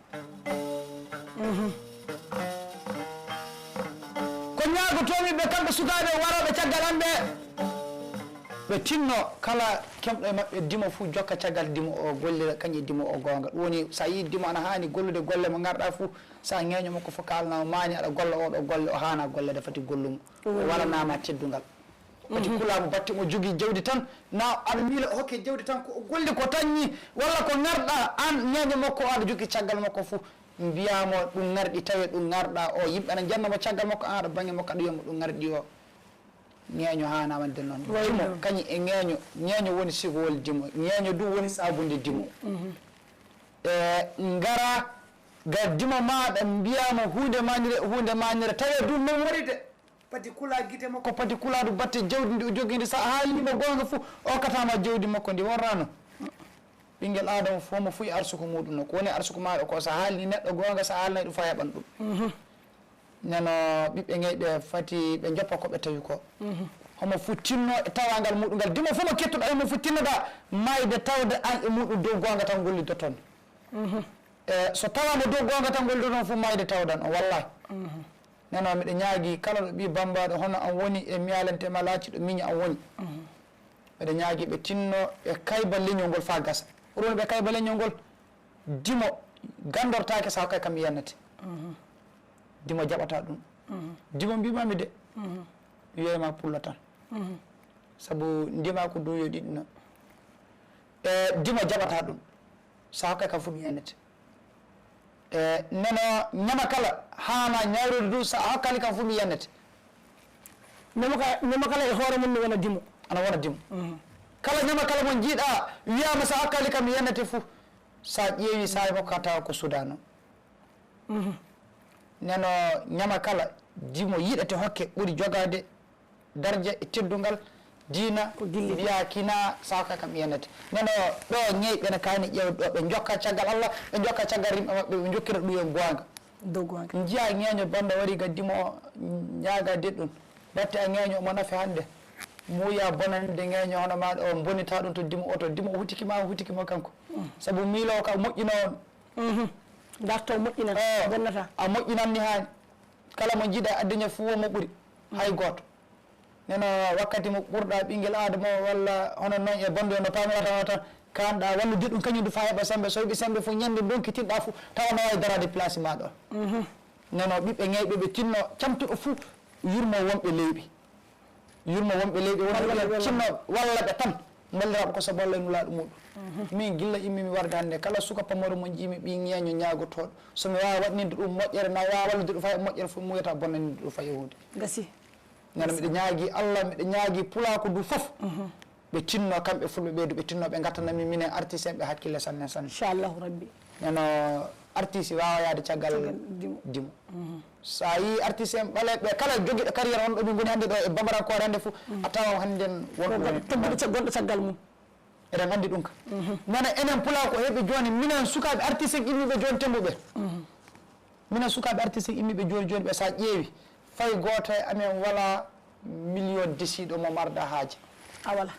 Ko ñaagotoomi ɓe kamɓe sukaaɓe warooɓe caggal am ɓe, ɓe tinno kala kemɗo e maɓɓe dimo fuu jokka caggal dimo o, gollira kañum e dimo o goonga. Ɗum woni so a yii dimo ana haani gollude golle mo ngarɗa fuu, so a ŋeeño makko fof kaalana o maani aɗa golla oɗo golle, o haana gollede, fati gollumo. O waɗanama teddungal. Fati kula mo batte mo jogii jawdi tan, na aɗa miila o hokke jawdi tan ko o golli ko tañi, walla ko ngarɗa an ŋeeño makko o aɗa jokki caggal makko fuu. Mbiyaa mo ɗum ngarɗi, tawi ɗum ngarɗa o, yimɓe ana njannoo mo caggal makko, aan aɗa bannge makko aɗa wiya mo ɗum ngarɗi o. Ŋeeño haanaa waɗde noon. Dimo kañum e ŋeeño, ŋeeño woni sigowol dimo, ŋeeño du woni saabunde dimo. E ngara ga dimo maaɗa mbiyaa mo huunde maanire, huunde maanire, tawi du noon waɗi de. Pati kula gite makko, pati kula du batte jawdi ndi o jogii ndi, so a haalii mo goonga fof, o okkata ma jawdi makko ndi, worrano. Ɓinngel Aadama fof mo fuyi arsuku muɗum no, ko woni arsuku maaɗa ko, so a haalni neɗɗo goonga, so a haalnay ɗum fof a heɓan ɗum. Neno ɓiɓɓe ngey ɓe fati ɓe njoppa ko ɓe tawi ko. Homo fof tinno e tawangal muɗum ngal. Dimo fof mo kettuɗa, homo fof tinnoɗa mayde tawde an e muɗum dow goonga tan gollidotton. E so tawaama dow goonga tan ngol ɗon fof maayde tawdan o, wallahi. Neno miɗo ñaagi kala ɗo ɓii bammbaaɗo hono am woni e miyalante ma laaci ɗo miñi am woni. Miɗo ñaagi ɓe tinno ɓe kayba leñol ngol faa gasa. Ko ɗum ɓe kayba leñol ngol, dimo ganndortaake so hakkay kam yiyannete. Dimo jaɓata ɗum. Dimo mbimami de, wiyay ma pullo tan. Sabu ndima ko duuyo ɗiɗi no. E dimo jaɓata ɗum. So hakkay kam fof mi yiyannete. E neno ñama kala haana ñawrude du, so a hokkali kam fof mi yiyannete. Ñama ka-, ñama kala e hoore mum ne wona dimo. Ana wona dimo. Kala ñama kala mo njiiɗa wiyama so a hokkali kam mi yiyannete fof. So a ƴeewi saabe makko ka tawa ko sudano. Neno ñama kala dimo yiɗete hokke ɓuri jogaade darja e teddungal diina. Ko gilli. Mbiya kina saka kam yenete. Neno ɗo ñeyɓe ne kaani ƴeewde ɗo ɓe jokka caggal Allah, ɓe jokka caggal rimɓe maɓɓe, ɓe jokkira ɗum e goonga. Dow goonga. Njiya ñeeño banda wari ga dimo o ñaaga de ɗum. Batte a ñeeño omo nafe hannde. Muuya bonande ñeeño hono ma o bonita ɗum to dimo o, to dimo o hutiki ma, o hutiki mo kanko. Sabu miilo ka moƴƴino on. Darto moƴƴina. Oh, bonnata. A moƴƴinan ni haani. Kala mo njiɗa adduña fuu wo mo ɓuri. Hay gooto. Neno wakkati mo ɓurɗa ɓinngel aadama o walla hono noon e bonde no paamirata o tan, kaanɗa wallude ɗum kañum du faa heɓa sembe. So heɓi sembe fof ñande ndonkitinɗa fof tawa no waawi daraade place ma ɗo. Neno ɓiɓɓe ŋayɓe ɓe tinno camtuɗo fof yurmo wonɓe leyɓe. Yurmo wonɓe leyɗe woni Walla ɓe ɓen walla. Cinno walla ɓe tan. Mballiraaɓe ko sabu Allah e nulaaɗo muɗum. Min gilla immi mi warde hannde kala suka pamaro mo njiimi ɓii ñeeño ñaagotooɗo. So mi waawa waɗninde ɗum moƴƴere na waawa wallude ɗum fay e moƴƴere fof mi wiyata bonnaninde ɗum fay e huunde. Gasi. Nana miɗo ñaagi Allah, miɗo ñaagi pulaaku du fof. Ɓe tinno kamɓe fulɓe ɓeydu ɓe tinno ɓe ngattanami minen artiste en ɓe hakkille sanne sanne. Inchallahu rabbi. Neno artiste waawa yaade caggal Caggal dimo. Dimo. So a yii artiste en ɓaleeɓe kala jogiiɗo carrière on ɗo min ngoni hannde ɗo e bamarankoore hannde fof a tawa hannde wonɓe Gonɗo tagguɗo ca- gonɗo caggal mum. Eɗen anndi ɗum ka. Nana enen pulaa ko heɓi jooni minen sukaaɓe artiste en immiiɓe jooni tembo ɓe. Minen sukaaɓe artiste en immiiɓe jooni jooni ɓe so a ƴeewi fay gooto e amen wala million desiiɗo mo marɗa haaji. A wala.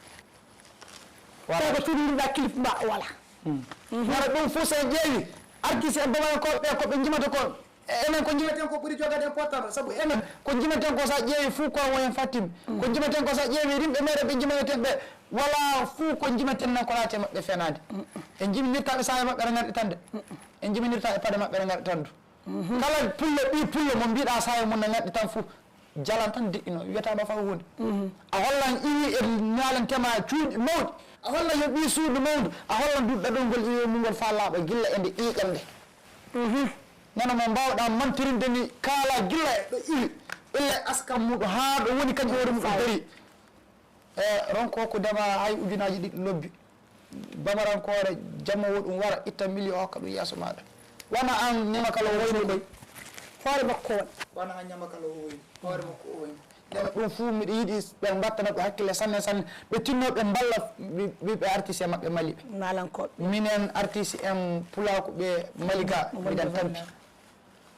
Wala. Tawi ko tuunindirɗa clip ma wala. Wala ɗum fof so en ƴeewi artiste en bamarankoɓe ɓe ko ɓe jimata ko enen ko jimaten ko ɓuri jogade important sabu enen ko jimaten ko sa ƴeewi fof ko won en fattimi ko jimaten ko sa ƴeewi rimɓe meɗen ɓe jimaten ɓe wala fof ko jimaten nan ko laate maɓɓe fenade en jiminirtaɓe sawe maɓɓe aɗa garɗi tan de en jiminirtaɓe paɗe maɓɓe aɗa garɗi tan du kala pullo ɓi pullo mo mbiɗa sawe mum na garɗi tan fof jalan tan deƴƴino wiyata ɗo fay hunde a hollan iwi e ñalantema cuuɗi mawɗi a hollan yo ɓi suudu mawdu a hollan duɗɗa ɗo ngol iwi mum ngol fa laaɓa gilla e nde ƴiƴam nde nana mo mbawɗa mantorinde ni kaala gilla e ɗo iwi illa e askam muɗum ha ɗo woni kañum hoore muɗum dari e ronko ko dema hay ujunaji ɗiɗi lobbi bamarankoore jamma wo ɗum wara itta miliyo hokka ɗum yeeso maɗa wana an ñama kala o woyni koy hoore makko waɗi wana an ñama kala o woyni hoore makko o woyni nena ɗum fuu miɗo yiɗi ɓe mbattana ɗum hakkille sanne sanne ɓe tinno ɓe mballa ɓiɓɓe artiste maɓɓe maliɓe nalankoɓe minen artiste en pulaku ɓe maliga miɗen tampi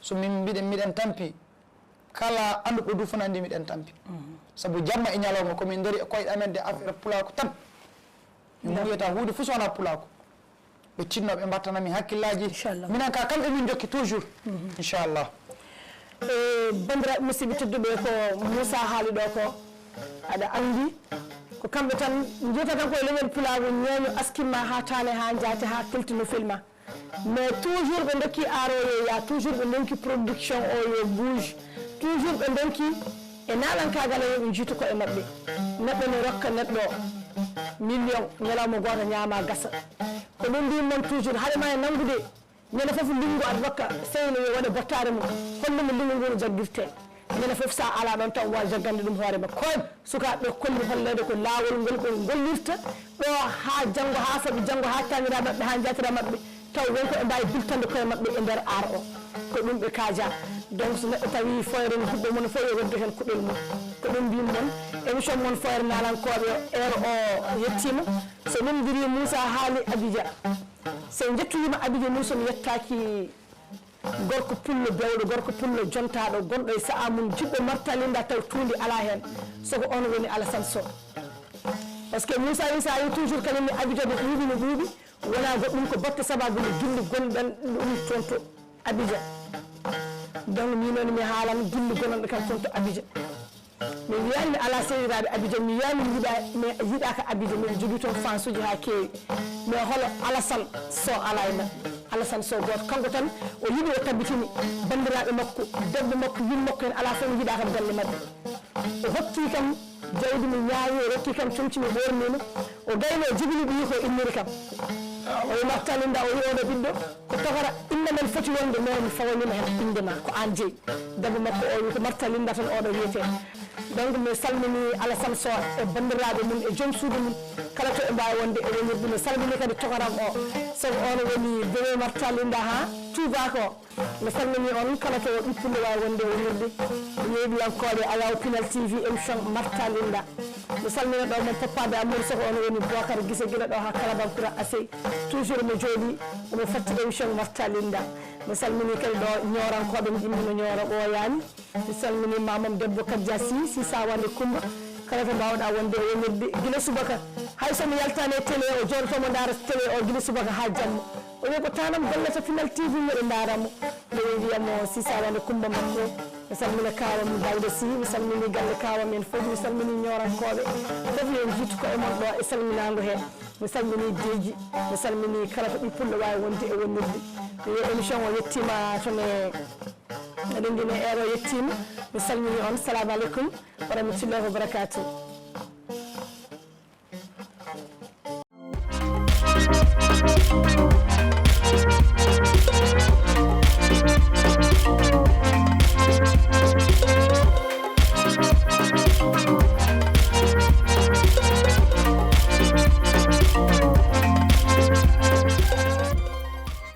so min mbiɗen miɗen tampi kala annduɗo du fof no anndi miɗen tampi sabu jamma e ñalawma komin ndari e koyɗe amen de affaire pulaku tan min mbiyata huunde fof so wona pulaku ɓe tinno ɓe mbattanami hakkillaji minen ka kamɓe min jokki toujours inchallah e bandiraɓe musidɓe tedduɓe ko moussa haali ɗo ko aɗa andi ko kamɓe tan jiyata tan koye leñol pulagu ñeeño askimma ha tane ha jaate ha kelti no felma mais toujours ɓe dokki aroye ya toujours ɓe donki production o yo bouge toujours ɓe donki e nalankagal e yoɓe jiitu koye maɓɓe neɗɗo ne rokka neɗɗo million ñalawma goto ñaama gasa ko ɗum mbin mon toujours haɗa ma e nangude ñande fof ndungu aɗa rokka seyno yo waɗe bottare mum hollumo ndungu ngu no jaggirte ñande fof sa ala ɗon taw wawa jaggande ɗum hoore makko koyam sukaɓe kolli hollede ko lawol ngol ɓe gollirta ɗo ha janggo ha faaɓi janggo ha tanira maɓɓe ha jatira maɓɓe taw wonko ɓe mbawi biltande koye maɓɓe e nder ar o ko ɗum ɓe kaja donc so neɗɗo tawi foyre no huɓɓo mum fof yo weddo hen kuɗel mum ko ɗum mbin mon émission mon foyre nalankoɓe heure o yettima so ɗum mbiri moussa haali abidja so jettoyima abidja mum somi yettaki gorko pullo bewɗo gorko pullo jontaɗo gonɗo e sa'a mum jiɗɗo martalinda taw tuundi ala hen soko on woni alasan so par ce que moussa wi sa yi toujours kañum ni abidja no ɗuuɓi no ɗuuɓi Wonaa goɗɗum, ko batte sabaabu nde gilli gonɗen ɗum toon to Abidjan. Donc, min noon mi haalan gilli gonanɗo kam toon to Abidjan. Mi wiyaani mi alaa seeɗiraaɓe Abidjan, mi wiyaani mi yiɗaa, mi yiɗaaka Abidjan, miɗo jogii toon fansuuji haa keewi. Mais holo Alassane Sow alaa e men. Alassane Sow gooto, kanko tan o yiɗi, o tabitini banndiraaɓe makko, debbo makko, yumma makko en, alaa fof mi yiɗaaka galle maɓɓe. O hokki kam jawdi, mi ñaawi, o rokki kam comci, mi ɓoornii mo. O gayno, o jibini ɓiyi ko inniri kam. O wi, Marta Linda, o wi, "Oɗo ɓiɗɗo ko tokara, innde men foti wonde, mais mi fawaniima heen innde ma, ko aan jeyi." Debbo makko o wi, "Ko Marta Linda tan oɗo wiyetee." Donc, mi salmini Alassane Sow e banndiraaɓe mum e joom suudu mum, kala to ɓe mbaawi wonde e wonirde. Mi salmini kadi tokaram o, sabu on woni bébé Marta Linda haa tuubaako o. Mi salmini on kala to ɓippule waawi wonde e wonirde. Mi yeeɓiyankooɓe Ayaw Pinal T V émission Marta Linda. Mi salmina ɗo mon Papa de Amour Sow, on woni Bokar Gise gila ɗo haa Kalabankura Asey. Toujours mo jooɗi, omo fatti émission Marta Linda. Mi salmini kadi ɗo ñoorankooɓe, mi immino Ñooro ɓooyaani. Mi salmini mamam debbo Kadja Sy, Sy Sawande Coumba, kala to mbaawɗaa wonde e wonirde gila subaka. Hay so mi yaltaani e télé o, jooɗoto mo ndaara télé o gila subaka haa jamma. O wiya ko tanam gollata Pinal T V, miɗo ndaara mo. Nde ɓe wiya mo Sy Sawande Coumba makko. Mi salmina kaawam Dawda Sy, mi salmini galle kaawam en fof, mi salmini ñoorankooɓe fof, yo njiitu koye mon ɗo e salminaango he. Mi salmini Deji, mi salmini kala to ɓippule waawi wonde e wonirde. Mi wiya émission o yettiima to ne, eɗen ngini heure o yettiima. Mi salmini on, salamu aleykum wa rahmatullahi wa barakatuh.